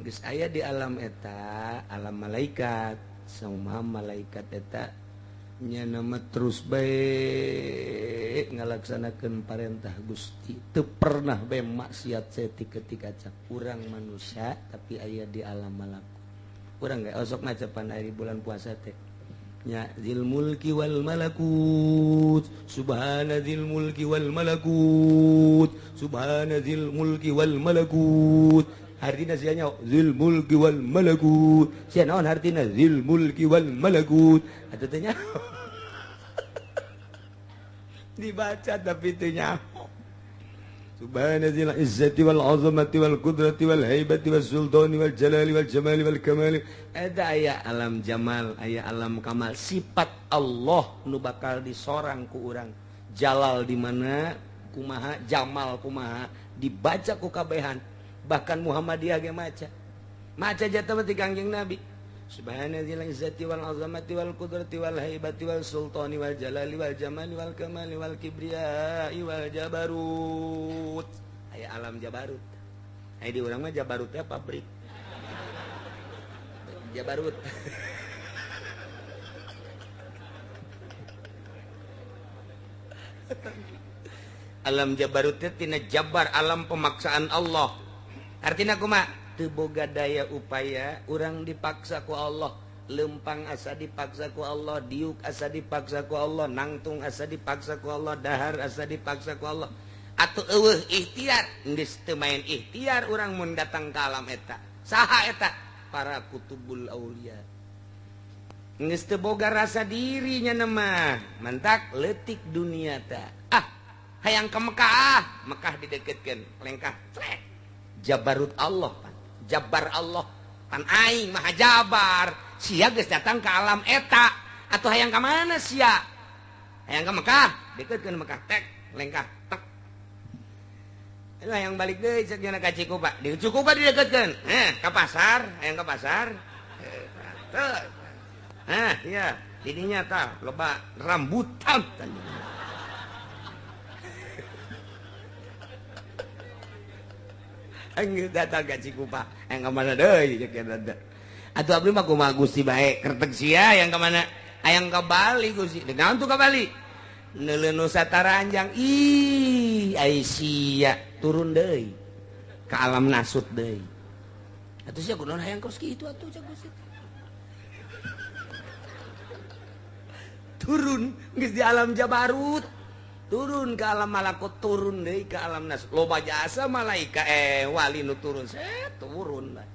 Geus aya di alam eta, alam malaikat. Sakumaha malaikat eta nya nama terus bae ngalaksanakeun parentah Gusti. Teu pernah bae maksiat saeutik ketika cak urang manusia tapi aya di alam malakut. Urang ge osok ngacapan ari bulan puasa teh. Ya dzil mulki wal malakut, subhana dzil mulki wal malakut, subhana dzil mulki wal malakut. Hartina sia nya dzil mulki wal malakut. Sia naon hartina dzil mulki wal malakut? Atuh teh nya dibaca tapi teu nyaho. Subhana dzil izzati wal azamati wal qudrati wal haibati was sultani wal jalali wal jamali wal kamali. Ada aya alam jamal, aya alam kamal. Sifat Allah nu bakal disorang ku urang. Jalal di mana, kumaha, jamal kumaha, dibaca ku kabehan. Bahkan Muhammadiyah ge maca. Maca jatuh ti Kangjeng Nabi. Subhana dzil izzati wal azamati wal qudrati wal haibati wal sultani wal jalali wal jamali wal kamali wal kibriyai wal jabarut. Aya alam jabarut. Aya di urang mah jabarut teh pabrik. Jabarut. Alam jabarut teh tina jabar alam pemaksaan Allah. Artina kumaha? Teu boga daya upaya, urang dipaksa ku Allah, lempang asa dipaksa ku Allah, diuk asa dipaksa ku Allah, nangtung asa dipaksa ku Allah, dahar asa dipaksa ku Allah. Atuh eueuh ikhtiar, geus teu main ikhtiar urang mun datang ka alam eta. Saha eta? Para kutubul aulia. Geus teu boga rasa dirinya mah, mantak leutik dunia ta. Ah, hayang ka Mekah, Mekah dideketkeun, lengkah, trek. Jabarut Allah pan. Jabar Allah pan aing maha jabar. Sia geus datang ka alam eta, atuh hayang ka mana sia? Hayang ka Mekah, deketkeun Mekah, tek, lengkah, tek. Hayang balik deui cek nya ka Cikupa. Di Cikupa dideketkeun. Heh, ka pasar, hayang ka pasar. Teh. Hah, iya, didinya tah loba rambutan. Enggeus datang ka Cikupa, hayang ka mana deui cek nya. Atuh abdi mah kumaha Gusti bae, kertek sia hayang ka mana? Hayang ka Bali Gusti. Naon tuh ka Bali? Neuleun Nusantara anjang. Ih, ai sia turun deui ka alam nasut deui. Atuh sia kunaon hayang kos kitu atuh cek Gusti. Turun geus di alam Jabarut, turun ke alam malakut, turun deui ke alam nas. Loba jasa malaika wali nu turun, set turun bae.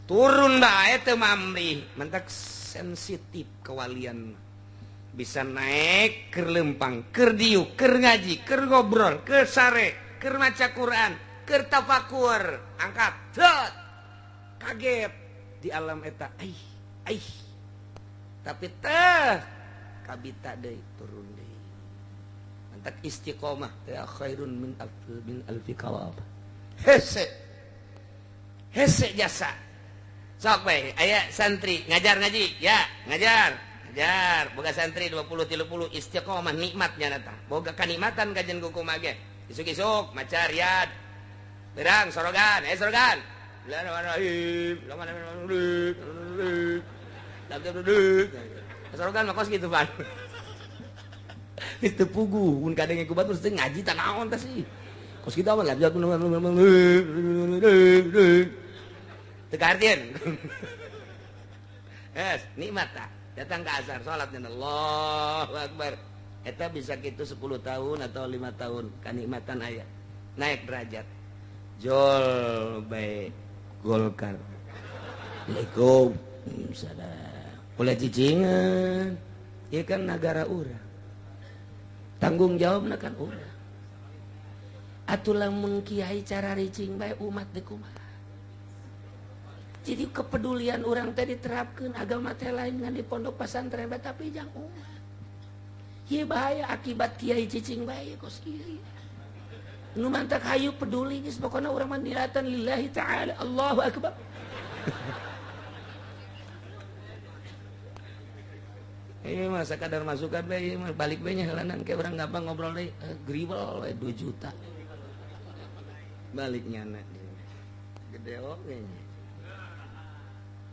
Turun bae teu mamrih, mentak sensitif kewalian. Bisa naik keur lempang, keur diuk, keur ngaji, keur ngobrol, keur sare, keur maca Quran, keur tafakur, angkat, set. Kaget di alam eta. Aih, aih. Tapi teh kabita deui turun deui. Mantak istiqomah teh khairun min alfi kawab. Hese. Hese jasa. Sok bae aya santri ngajar ngaji, ya, ngajar. Ngajar, boga santri 20 30 istiqomah nikmatnya eta. Boga kanikmatan kajian ku kumaha ge. Isuk-isuk maca riyad. Berang sorogan, sorogan. Sorogan mah kos kitu pan. Geus teu puguh mun kadenge ku batur teh ngaji tah naon teh sih. Kos kitu mah lanjut teu kaartieun. Yes, nikmat tah. Datang ke asar salatnya Allahu Akbar. Eta bisa kitu 10 tahun atau 5 tahun kanikmatan aya. Naik derajat. Jol bae Golkar. Waalaikumsalam. Ulah cicingan. Ieu kan nagara urang. Tanggung jawabna kan urang. Atuh lamun kiai cara ricing bae umat deui kumaha. Jadi kepedulian orang teh diterapkeun agama teh lain ngan di pondok pesantren bae tapi jang umat. Ieu bahaya akibat kiai cicing bae kos kieu. Nu mantak hayu peduli geus pokona urang mah niatan lillahi ta'ala. Allahu akbar. Ieu mah sakadar masukan bae ieu mah balik bae nya heulanan ke urang gampang ngobrol deui gribel we 2 juta. Balik nyana. Gede oge nya.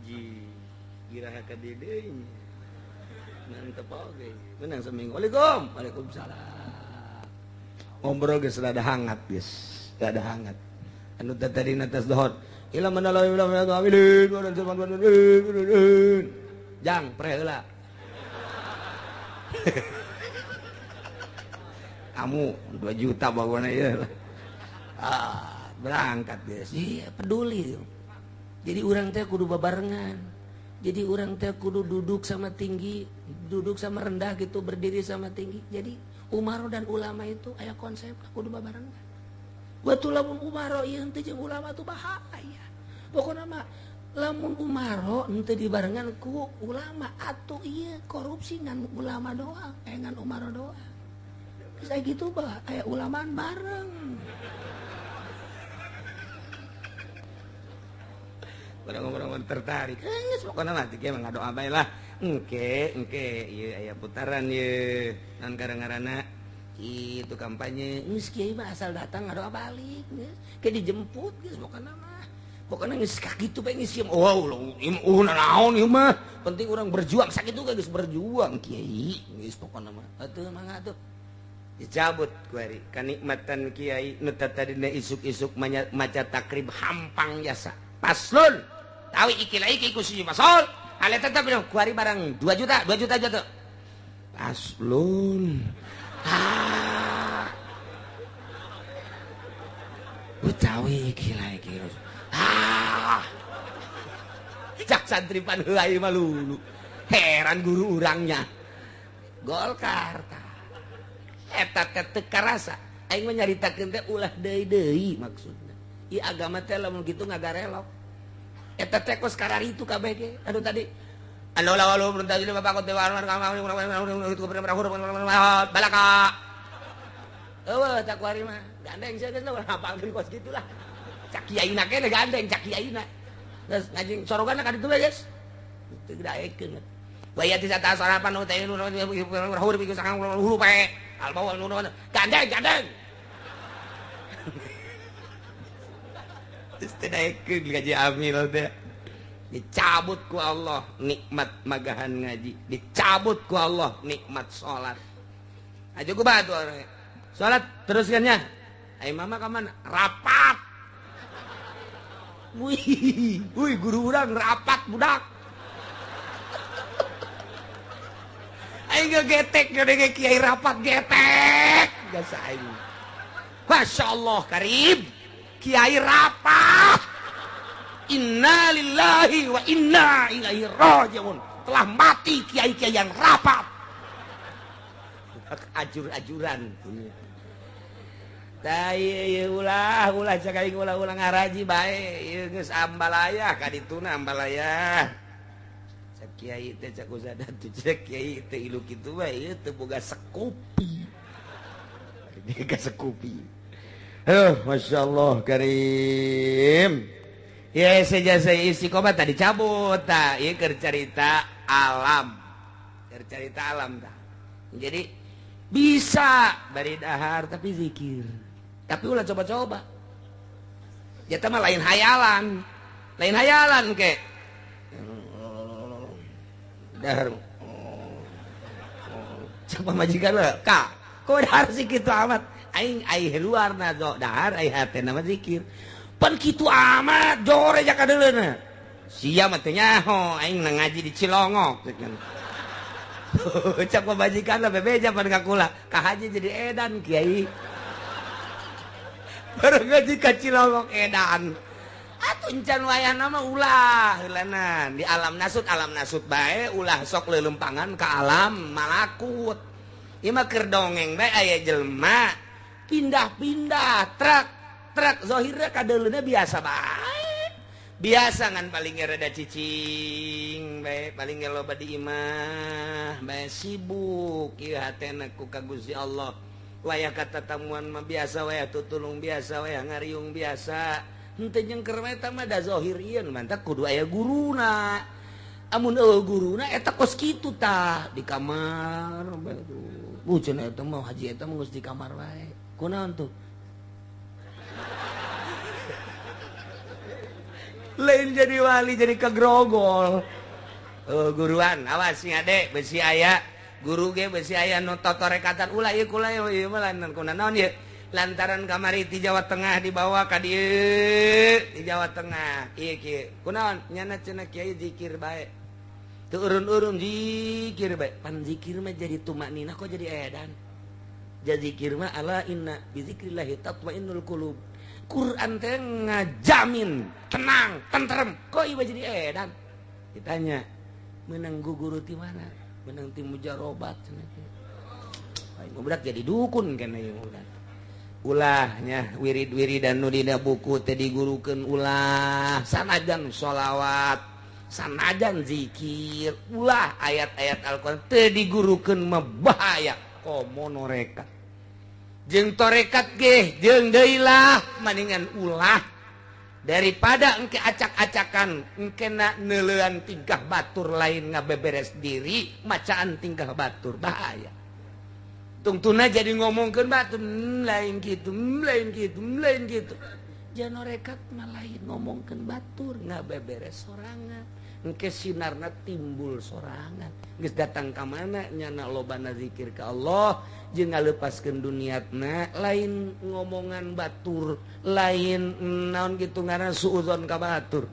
Ji iraha ka deui nya. Mantep oge. Menang seminggu. Waalaikum. Waalaikumsalam. Ngobrol geus rada hangat geus. Rada hangat. Anu tadi na tas dohot. Ila manalawi jang pre heula. Kamu 2 juta bagona ieu. Ah, berangkat geus. Iya, peduli. Jadi urang teh kudu babarengan. Jadi urang teh kudu duduk sama tinggi, duduk sama rendah gitu, berdiri sama tinggi. Jadi umaro dan ulama itu aya konsep kudu babarengan. Waktu lamun umaro ieu henteu jeung ulama tuh bahaya. Pokona mah lamun umaro henteu dibarengan ku ulama atuh ieu korupsi ngan ulama doang, ngan umaro doang. Geus aya gitu bah, aya ulamaan bareng. Orang-orang tertarik. Geus pokona mah teh mah ngadoa bae lah. Engke engke ieu aya putaran ieu. Naon ngaranna? Itu kampanye. Geus kiai mah asal datang ngadoa balik geus. Ke dijemput geus pokona mah. Pokona geus kakitu bae geus ieu. Oh, ieu naon ieu mah. Penting urang berjuang sakitu geus berjuang kiai. Geus pokona mah. Atuh mangga atuh. Dicabut kuari kanikmatan kiai nu tadina isuk-isuk maca takrib hampang jasa. Paslon tawi iki lah iki ku si pasol ale tetep dong kuari barang 2 juta 2 juta jatuh paslon ah utawi iki lah iki ah cak santri pan heula ieu mah lulu heran guru urangnya Golkar tah eta teh teu karasa aing mah nyaritakeun teh ulah deui-deui maksudna ieu agama teh lamun kitu ngagarelok eta teh kos kararitu kabeh ge anu tadi anu lawalu beruntajil bapak kote warman balaka eueuh cak kuari mah gandeng sia geus hafalkeun kos kitu lah cak kiaina keneh gandeng cak kiaina geus ngaji sorogana ka ditu we geus teu daekeun waya ti sata sarapan nu teh nu huruf ieu sakang huruf pae albawa nu gandeng gandeng daekeun gaji amil teh dicabut ku Allah nikmat magahan ngaji dicabut ku Allah nikmat salat aja ku batu salat teruskannya ai mama ka mana rapat wih wih guru urang rapat budak aing gegetek gede kiai rapat getek geus aing masyaallah karim kiai rapat innalillahi wa inna ilaihi rajiun telah mati kiai-kiai yang rapat ajur-ajuran tah ulah ulah cak aing ulah ulah ngaraji bae ieu geus ambalaya ka dituna ambalaya cak kiai teh cak usadan teh cak kiai teh ilu kitu bae ieu teu boga sekupi boga sekupi. Masya Allah karim ya sejasa istiqomah tadi cabut tak ya kercarita alam kercarita alam tak jadi bisa bari dahar tapi zikir tapi ulah coba-coba ya mah lain hayalan ke dahar coba majikan lah kak kok dahar sih gitu amat aing aing luar na do dahar aing hatena mah zikir pan kitu amat jore ja kadeuleuna sia mah teu nyaho aing na ngaji di Cilongok cak pamajikan lah bebeja pan ka kula ka haji jadi edan kiai baru ngaji ka Cilongok edan atuh encan wayahna mah ulah heulanan di alam nasut bae ulah sok leuleumpangan ka alam malakut ieu mah keur dongeng bae aya jelema pindah-pindah truk zahirnya kadeuleuna biasa bae biasa ngan paling rada cicing bae paling loba di imah bae sibuk ieu hatena ku ka Gusti Allah wayah katatamuan mah biasa wayah tutulung biasa wayah ngariung biasa henteu nyengker eta mah da zahir ieu mantak kudu aya guruna amun eueuh guruna eta kos kitu tah di kamar bae tuh cenah eta mah haji eta mah geus di kamar wae kunaon tuh lain jadi wali jadi kegrogol guruan awas nih adek besi aya guru ge besi aya nu totorekatan ulah ieu kula ieu mah lantaran kunaon ieu lantaran kamari ti Jawa Tengah dibawa ka dieu di Jawa Tengah ieu kieu kunaon nyana cenah kiai zikir bae teu urun-urun zikir bae pan zikir mah jadi tumakninah kok jadi edan jadi zikir mah ala inna bi zikrillah tatmainnul qulub Quran teh ngajamin tenang tentrem kok ieu jadi edan ditanya menang guru ti mana menang ti mujarobat cenah teh aing budak jadi dukun kana ieu budak ulahnya wirid-wiridan nu dina buku teh digurukeun ulah sanajan sholawat sanajan zikir ulah ayat-ayat Al-Qur'an teh digurukeun mah bahaya komo norekat jeung torekat ge jeung deui lah maningan ulah Daripada engke acak-acakan, engke na neuleuan tingkah batur lain ngabeberes diri, macaan tingkah batur bahaya. Tungtuna jadi ngomongkeun batur, lain kitu, lain kitu, lain kitu. Janorekat mah lain ngomongkeun batur, ngabeberes sorangan. Engke sinarna timbul sorangan. Geus datang ka mana nyana lobana zikir ka Allah jeung ngalepaskeun duniatna, lain ngomongan batur, lain naon kitu ngaranna suudzon ka batur.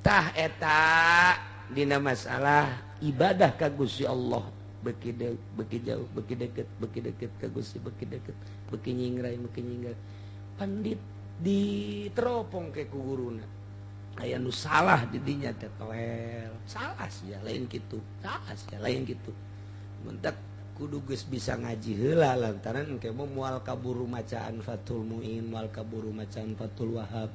Tah eta dina masalah ibadah ka Gusti Allah beki beki jauh, beki deket ka Gusti, beki deket, beki nyingrai, beki nyingrai. Pandit diteropong ke ku guruna. Aya nu salah di dinya teh toel. Salah sia lain kitu. Salah sia lain kitu. Mentak kudu geus bisa ngaji heula lantaran engke mah moal kaburu macaan Fathul Muin, moal kaburu macaan Fathul Wahab.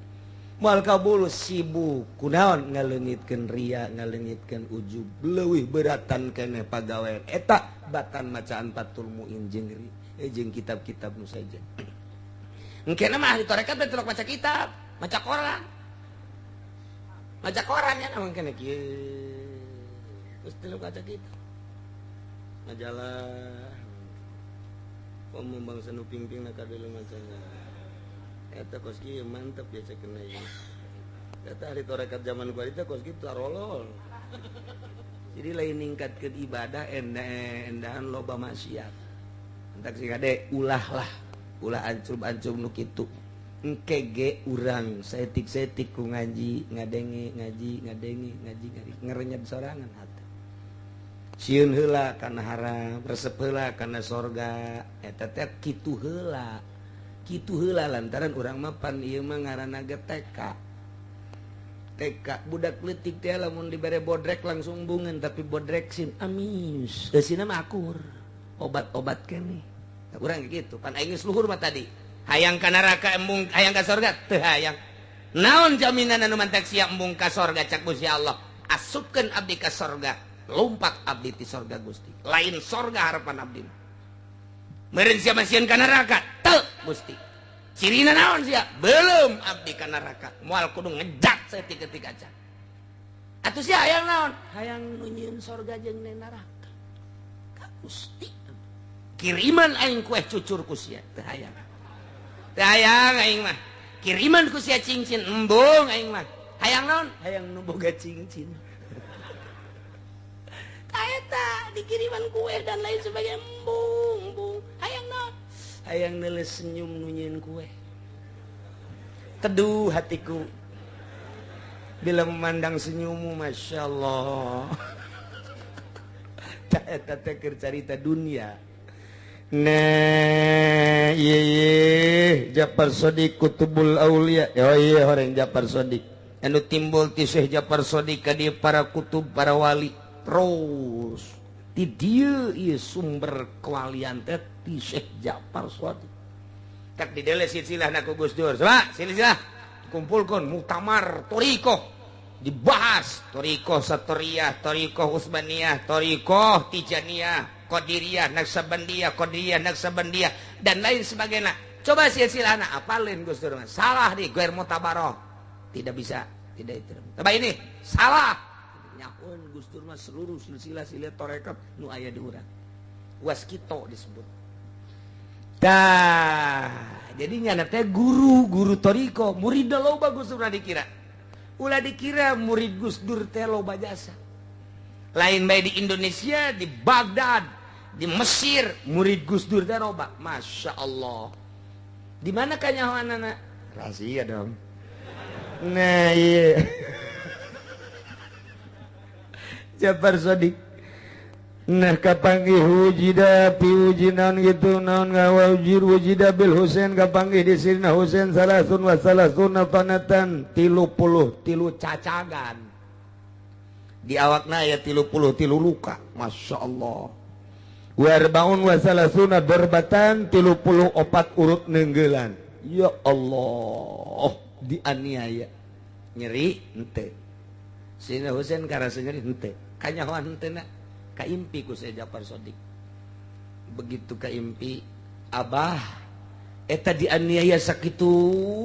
Moal kaburu sibuk kunaon ngaleungitkeun ria, ngaleungitkeun ujub, leuwih beratan keneh pagawean eta batan macaan Fathul Muin jeung jeung kitab-kitab nu saja. Engke mah ahli tarekat teh tilok maca kitab, maca koran. Maca koran ya namang kene kieu. Terus tilok maca kitab. Majalah komo bangsa nu pingping na kadeuleung macana. Eta kos kieu mantep ya cekena ieu. Eta ahli tarekat zaman gua itu kos kitu tarolol. Jadi lain ningkatkeun ibadah endahan loba maksiat. Entak sih kade ulah lah. Ulah ancum-ancum nu kitu. Engke ge urang saetik-saetik ku ngaji, ngadenge, ngaji, ngadenge, ngaji, ngerenyet sorangan hate. Sieun heula kana haram, resep heula kana sorga, eta teh kitu heula. Kitu heula lantaran urang mah pan ieu mah ngaranna ge TK. TK budak leutik teh lamun dibere bodrek langsung bungeun, tapi bodrek sin amis. Eusina mah akur. Obat-obat keneh. Urang gitu, pan aing geus luhur mah tadi. Hayang ka neraka embung, hayang ka sorga teu hayang. Naon jaminan anu mantak sia embung ka sorga cak Gusti Allah? Asupkeun abdi ka sorga, lompat abdi ti sorga Gusti. Lain sorga harapan abdi. Meureun sia mah sieun ka neraka? Teu Gusti. Cirina naon sia? Belum abdi ka neraka. Moal kudu ngejat saeutik-eutik aja. Atuh sia hayang naon? Hayang nu nyieun sorga jeung neraka. Ka Gusti. Kiriman aing kue cucur ku sia teu hayang. Teu hayang aing mah. Kiriman ku sia cincin embung aing mah. Hayang naon? Hayang nu boga cincin. Tah eta dikiriman kue dan lain sebagainya embung embung. Hayang naon? Hayang neuleus senyum nu nyieun kue. Teduh hatiku bila memandang senyummu, masya Allah. Tah eta teh keur carita dunia. Nah, iya iya Japar Sodik Kutubul Aulia. Oh iya orang Japar Sodik. Anu timbul ti Syekh Japar Sodik ka dieu para kutub, para wali. Terus ti dieu ieu sumber kewalian teh ti Syekh Japar Sodik. Tak didele silsilahna ku Gus Dur. Coba silsilah kumpulkeun muktamar thariqah. Dibahas thariqah Satoriyah, thariqah Utsmaniyah, thariqah Tijaniyah, Qadiriyah, Naqsabandiyah, Qadiriyah, Naqsabandiyah dan lain sebagainya. Coba silsilahna apalin Gus Dur. Salah di Guer Mutabaroh. Tidak bisa, tidak itu. Coba ini salah. Nyahoeun Gus Dur mah seluruh silsilah-silsilah tarekat nu aya di urang. Waskito disebut. Tah, jadi nyana teh guru thariqah, murid loba Gus Dur dikira. Ulah dikira murid Gus Dur teh loba jasa. Lain bae di Indonesia, di Baghdad, di Mesir, murid Gus Dur teh loba. Masya Allah. Di mana kanyahoanana? Rahasia dong. Nah, iya. Japar Sodik. Nah kapanggih wujida piuji naon gitu naon ngawajir wujida bil Husain kapanggih di sirna Husain salasun wa salasuna tanatan 33 cacagan di awakna aya 33 luka. Masya Allah. Warbaun wa salasuna darbatan 34 urut nenggelan. Ya Allah, dianiaya. Nyeri henteu. Sirna Husain karasa nyeri henteu. Kanyahoan henteu na. Kaimpi ku Syekh Japar Sodik. Begitu kaimpi, abah eta dianiaya sakitu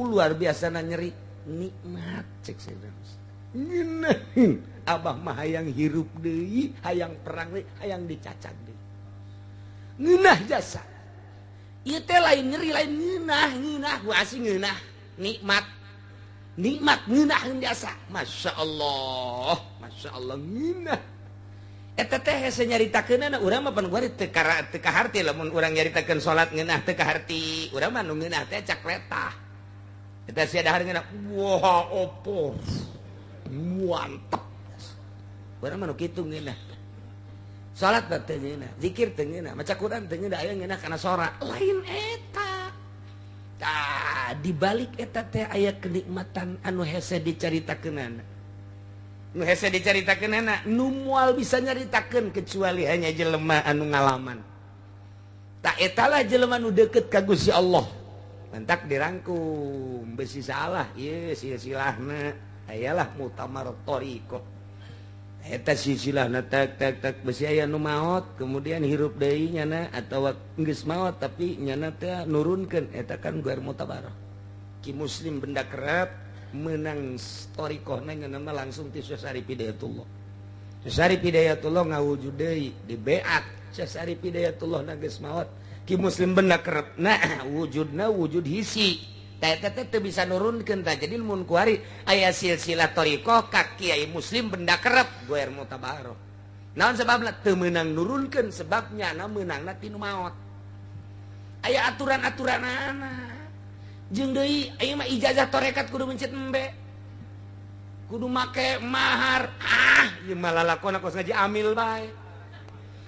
luar biasa na nyeri. Nikmat cek Sayyidina Husain. Ngeunah abah mah hayang hirup deui, hayang perang deui, hayang dicacag deui. Ngeunah jasa. Ieu teh lain nyeri, lain ngeunah, ngeunah gua asing ngeunah, nikmat. Nikmat ngeunah jasa. Masya Allah, Masya Allah ngeunah. Eta teh hese nyaritakeunana urang mah pan kuari teu kaharti lamun urang nyaritakeun salat ngeunah teu kaharti. Urang mah nu ngeunah teh cak letah. Eta sia dahar ngeunah, wah opor. Mantap. Urang mah nu kitu ngeunah. Salat teh ngeunah, zikir teh ngeunah, maca Quran teh ngeunah, aya ngeunah kana sora. Lain eta. Tah, di balik eta teh aya kenikmatan anu hese dicaritakeunana. Nu hese dicaritakeunana, nu moal bisa nyaritakeun kecuali hanya jelema anu ngalaman. Tak etalah jelema nu deukeut ka Gusti Allah. Mantak dirangkum besi salah ieu silsilahna. Ayalah muktamar thoriqoh. Eta silsilahna tak tak tak besi aya nu maot kemudian hirup deui nyana atawa geus maot tapi nyana teh nurunkeun eta kan guar mutabarah. Ki Muslim benda kerep menang thoriqohna nyana mah langsung ti Syekh Syarif Hidayatullah. Syekh Syarif Hidayatullah ngawujud deui di beat Syekh Syarif Hidayatullah na geus maot. Ki Muslim benda kerep nah wujudna wujud hisi. Teh teh bisa nurunkeun tah jadi mun kuari aya silsilah thoriqoh ka Kiai Muslim benda kerep goer mutabarah. Naon sebabna teu meunang nurunkeun sebabnya na meunangna ti nu maot. Aya aturan-aturanana. Jeung deui aya mah ijazah tarekat kudu mencit embe. Kudu make mahar. Ah, ieu mah lalakona kos ngaji amil bae.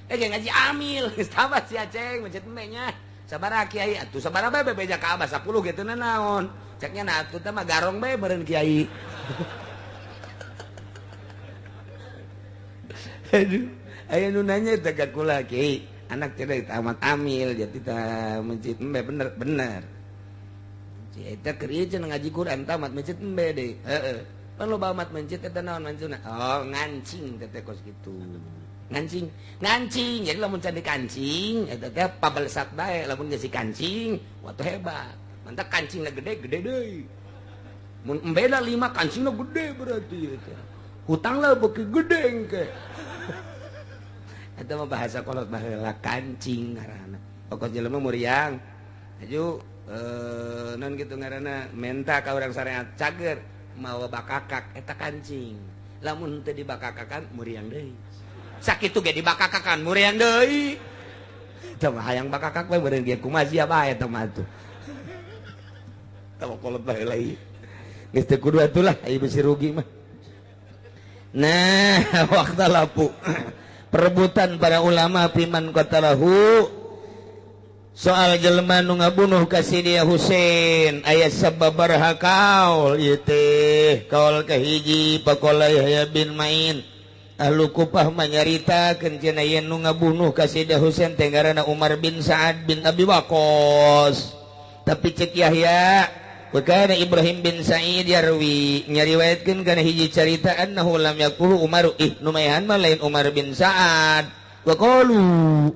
Ge ngaji amil geus tabat si Aceng mencit embe nya. Sabaraha kiai atuh sabaraha bae bebeja ka abah 10 gitu naon. Ceknya na atuh teh mah garong bae meureun kiai. Aduh, aya nu nanya teh ka kula kiai, anak teh tamat amil jadi tah mencit embe bener bener. Eta keur ieu cenah ngaji Quran tamat mencit embe deui. Heeh. Pan loba amat mencit eta naon mancuna? Oh, ngancing teh teh kos kitu. Ngancing, ngancing. Jadi lamun can dikancing eta teh pabelesat bae, lamun geus dikancing wah hebat. Mantap kancingna gede-gede deui. Mun embena 5 kancingna gede berarti eta. Hutangna beuki gede engke. Eta mah bahasa kolot baheula kancing ngaranna. Pokok jelema muriang. Aju non gitu ngaranna menta ka urang syariat cager mawa bakakak eta kancing. Lamun teu dibakakakan muriang deui. Sakitu ge dibakakakan muriang deui. Teu mah hayang bakakak we meureun ge kumaha sia bae eta mah atuh. Tah kolot baheula ieu. Geus teu kudu atuh lah ieu bisi rugi mah. Nah, waqtalafu perebutan para ulama piman qatalahu soal jelema nu ngabunuh ka Sidina Husain aya sababaraha kaul ieu teh. Kaul kahiji faqala Yahya bin Ma'in ahlu Kufah manyaritakeun cenah yen nu ngabunuh ka Sidina Husain teh ngaranna Umar bin Sa'ad bin Abi Waqqas. Tapi cek Yahya wa kana Ibrahim bin Sa'id yarwi nyariwayatkeun kana hiji carita annahu lam yaqulu Umar nu mayan mah lain Umar bin Sa'ad. Wa qalu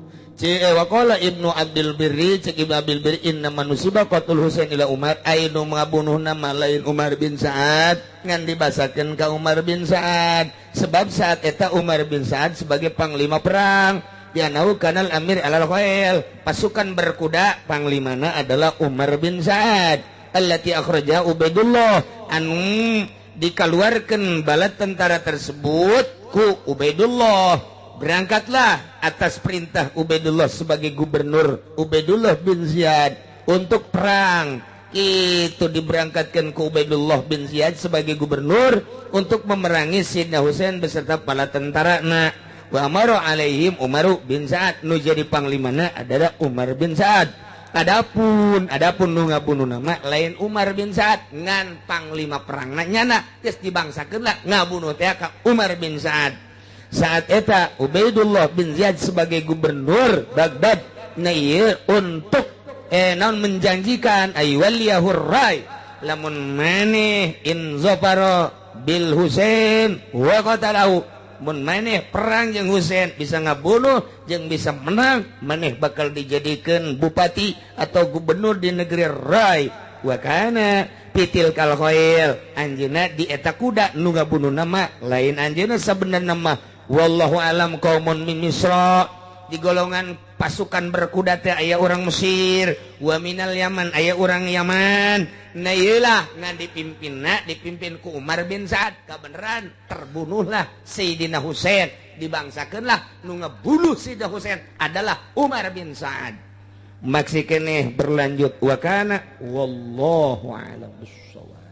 waqala Ibnu Abdul Birri cek Ibnu Abdul Birri inna manusiba qatul Husain ila Umar ainu ngabunuhna mah lain Umar bin Sa'ad ngan dibasakeun ka Umar bin Sa'ad sebab saat eta Umar bin Sa'ad sebagai panglima perang dianau kanal amir alal khail pasukan berkuda panglimana adalah Umar bin Sa'ad allati akhraja Ubaidullah anu dikeluarkan bala tentara tersebut ku Ubaidullah. Berangkatlah atas perintah Ubaidullah sebagai gubernur Ubaidullah bin Ziyad untuk perang. Itu diberangkatkan ke Ubaidullah bin Ziyad sebagai gubernur untuk memerangi Sidna Husain beserta para tentara. Nah, wa amara alaihim Umar bin Sa'ad nu jadi panglimana adalah Umar bin Sa'ad. Adapun nu ngabunuh nama lain Umar bin Sa'ad ngan panglima perangna nyana geus dibangsakeun lah ngabunuh teh ka Umar bin Sa'ad. Saat eta Ubaidullah bin Ziyad sebagai gubernur Baghdad na ieu untuk naon menjanjikan ay waliyahur rai lamun maneh in zafara bil Husain wa qatalahu mun maneh perang jeung Husain bisa ngabunuh jeung bisa menang maneh bakal dijadikan bupati atau gubernur di negeri Rai. Wa kana fi tilkal khail, anjeunna di eta kuda. Nu ngabunuh nama lain anjeunna sabenerna mah, wallahu alam, qaumun min Misra, di golongan pasukan berkuda teh aya orang Mesir, wa minal Yaman, aya orang Yaman. Nah, iyalah, ngan dipimpin, dipimpin ku Umar bin Sa'ad. Kebenaran terbunuhlah Sayyidina Husain, dibangsakeunlah nu ngebunuh Sayyidina Husain adalah Umar bin Sa'ad. Maksi keneh berlanjut, wa kana wallahu a'lam bissawab.